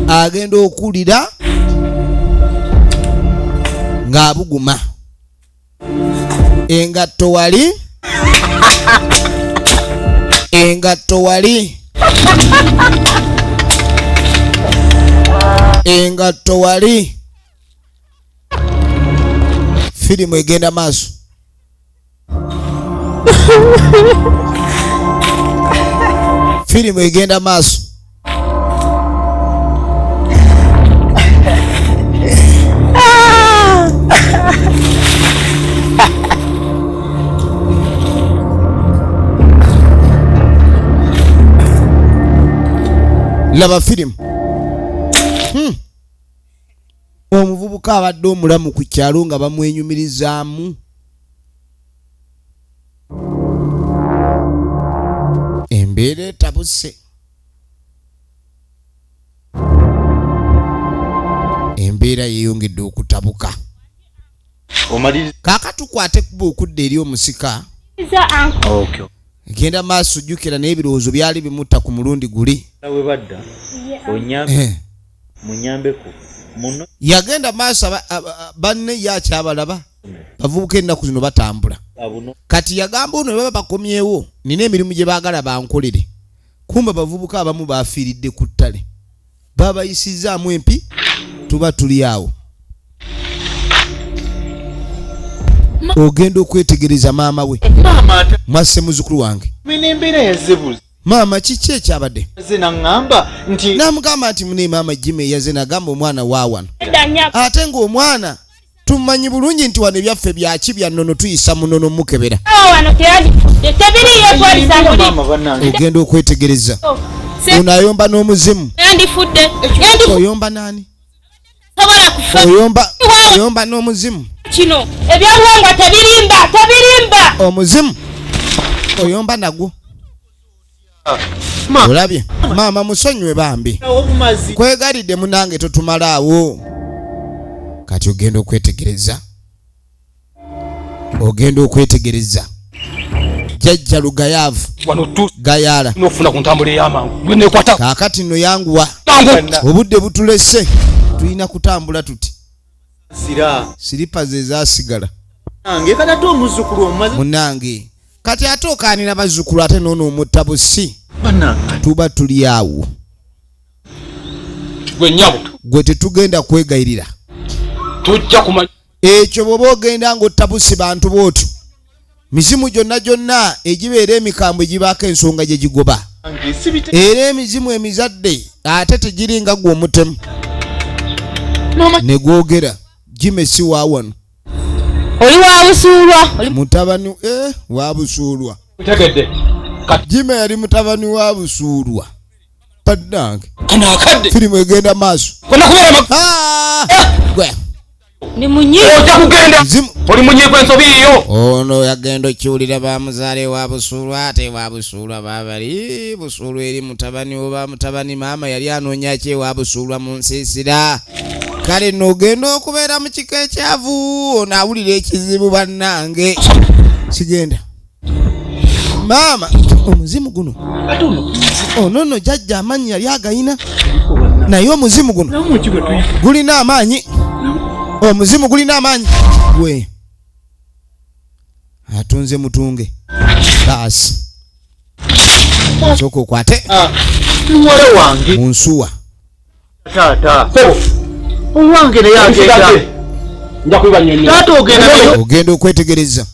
agenda okulira ng'abuguma engatto wali engatto wali engatto wali. Firimu egenda maaso. Firimu egenda maaso. Laba firimu. Omuvubuka Omuvubuka abadde omulamu ku kyalo nga bamwenyumirizaamu. Embeera etabuse. Embeera yeeyongedde okutabuka. Kaaka tukwate kuba okudda eri omusika. Genda maaso jjukira naye ebirowoozo byali bimutta ku mulundi guli. Eh. Yagenda maaso banne ye akyabalaba bavubuka ennaku zino batambula. Kati yagamba ono baba bakomyewo nina emirimu gye baagala bankolere. Kumbe abavubuka abamu bafiiridde ku ttale. Babayisizaamu empi tuba tuli awo. Ogenda okwetegereza maama we. Mwasse muzzukulu wange. Maama kiki ekyabadde? Namugamba nti mune maama Jimmy yaze nagamba omwana wa wano. Ate ng'omwana tumanyi bulungi nti wano ebyaffe byaki bya nnono tuyisa mu nnono mukebera. Ogenda okwetegereza. Ono ayomba n'omuzimu. Oyomba nani? Oyomba oyomba n'omuzimu. Kino ebyobuwangwa tebirimba, tebirimba. Omuzimu oyomba nagwo. Olabye maama musonyiwe bambi. Kwegalidde munange totumalaawo. Kati ogenda okwetegereza. Ogenda okwetegereza. Jjajja Lugayaavu. Gayaala. N'okufuna ku ntambula ey'amangu. Gwe neekwata. Kaakati nno yanguwa. Obudde butulese. Tulina kutambula tuti. Siripa ze zaasigala. Munange. Kati ate okaanira bazzukulu ate n'ono omutta busi. Tuba tuli awo. Gwe nnyabo. Gwe tetugenda kwegayirira. Tujja kumanya. Ekyo bw'oba ogenda ng'otta busi bantu bw'otyo. Mizimu gyonna gyonna egibeera emikambwe gibaako ensonga gye gigoba. Era emizimu emizadde ate tegiringa gwe omutemu. Ne gwogera Jimmy si wa wano. Oli wa Busuulwa. Mutabani wa Busuulwa. Ntegedde. Jimmy yali mutabani wa Busuulwa. Bannange. Kano akadde. Firimu egenda maaso. Konna kubeera Gwe. Ndi munyiivu. Ojja kugenda. Oli munyiivu ensobi yo. Ono yagenda okiwulira bamuzaale wa Busuulwa ate wa Busuulwa baabali. Busuulwa eri mutabani oba mutabani maama yali anoonya ki ewa Busuulwa mu nsiisira. Kale nno ogenda okubeera mu kika ekyavu ono awulira ekizibu bannange. Sigenda. Maama omuzimu guno. Ono nno jjajja amaanyi yali agayina. Naye omuzimu guno gulina amaanyi. Omuzimu gulina amaanyi. Gwe atunze mutunge. Baasi. Sooka okwate. Muwala wange. Mu nsuwa. Taata. Owange naye agenda. Nja kubibanyonyola. Taata ogenda nayo. Ogenda okwetegereza.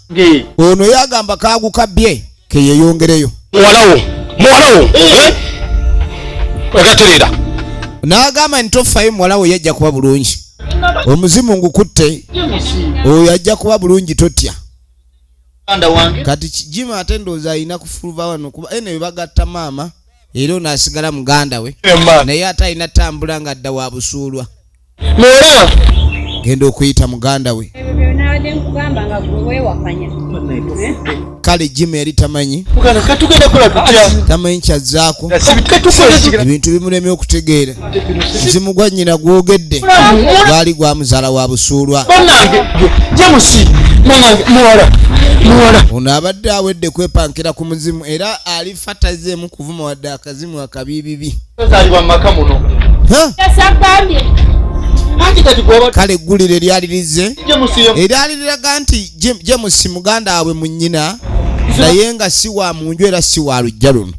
Ono yagamba kaagukabbye ke yeeyongereyo. Muwalawo. Muwalawo. Ogaterera. N'agamba nti tofayo muwalawo yajja kuba bulungi. Omuzimu ngukutte. Oyo ajja kuba bulungi totya. Kati Jimmy ate ndowooza alina kufuluba wano kuba eno bagatta maama era ono asigala muganda we. Naye ate alina tambula ng'adda wa Busuulwa. Genda okuyita muganda we. Ebyo byonna abadde nkugamba nga gwe weewakanya. Kale Jimmy yali tamanyi. Muganda, katugenda kukola tutya? Tamanyi kyazzaako. Ebintu bimulemye okutegeera. Muzimu gwa nnyina gwogedde. Gwali gwa muzaala wa Busuulwa. Bannange, James, bannange, muwala, muwala. Ono abadde awedde kwepankira ku muzimu era alifa tazzeemu kuvuma wadde akazimu akabiibibi. Tazaalibwa mu maka muno. Ha? Yasagambye. Kale eggulire lyali lizze. Eryali liraga nti James muganda waabwe mu nnyina, naye nga si wa mu nju era si wa luggya luno.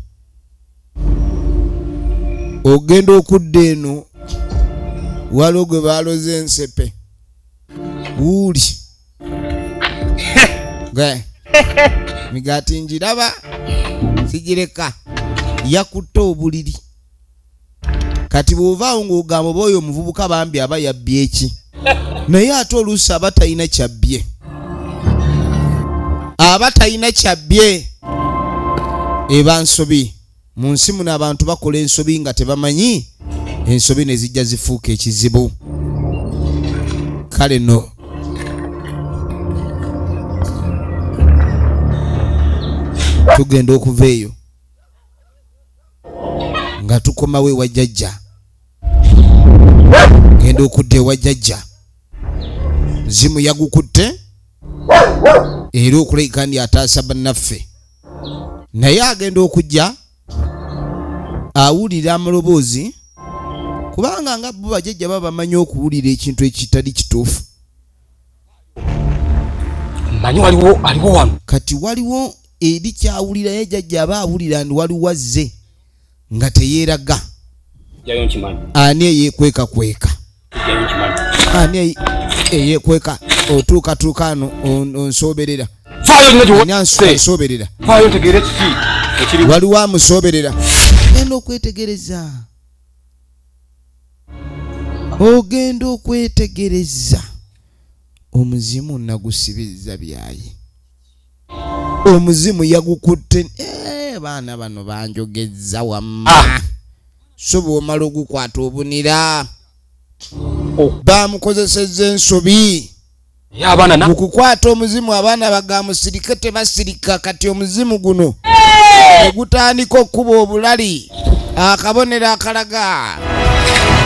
Ogenda okudda eno waliwo gwe baaloze ensepe. Wuuli. Gwe. Migaati ngiraba sigireka. Yakutte obuliri. Kati bw'ovaawo ng'ogamba oba oyo omuvubuka bambi aba yabbye ki? Naye ate oluusi aba talina kyabbye. Aba talina kyabbye. Eba nsobi. Mu nsi muno abantu bakola ensobi nga tebamanyi, ensobi ne zijja zifuuka ekizibu. Kale no tugenda okuva eyo nga tukomawo ewa jjajja. Genda okudda ewa jjajja, zimu yagukutte era okulabika ndi ataasa bannaffe, naye agenda okujja awulira amaloboozi, kubanga nga bo bajjajja baba bamanyi okuwulira ekintu ekitali kituufu. Manyi waliwo aliwo wano. Kati waliwo eri kyawulira ye jjajja aba awulira ndi waliwo azze nga teyeeraga. Jayo nkimanyi. Ani eyeekwekakweka? Jayo nkimanyi. Ani eyeekweka otuukatuuka ano onsooberera? Faayo nina gye Ani ansooberera? Faayo ntegeere kiki ekiri. Waliwo amusooberera. Genda okwetegereza. Ogenda okwetegereza. Omuzimu nagusibizza byayi. Omuzimu yagukutte. Baana bano banjogezza wamma. So bw'omala ogukwata obunira. Bamukozesezza ensobi. Ye abaana na Mu kukwata omuzimu abaana bagamusirike tebasirika. Kati omuzimu guno ogutandika okuba obulali, akabonero akalaga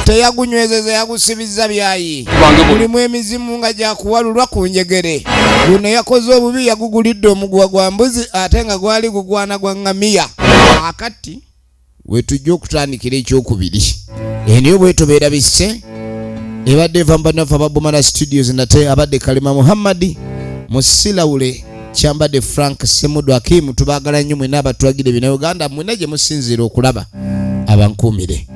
teyagunywezeza, yagusibizza byayi. Mulimu emizimu nga gyakuwalulwa ku njegere. Guno yakoze obubi, yagugulidde omuguwa gwa mbuzi ate nga gwali gugwana gwa ŋŋamiya. Akati wetujja okutandikira ekyokubiri eniyo bwetubeera bisse ebadde eva mubanafu ababomala studios. Nate abadde Kalema Muhammadi Musilawule, Kyambadde Frank Semudu Akimu. Tubaagala nnyo mwena abatwagire bina Uganda mwena gye musinziira okulaba. Abankuumire.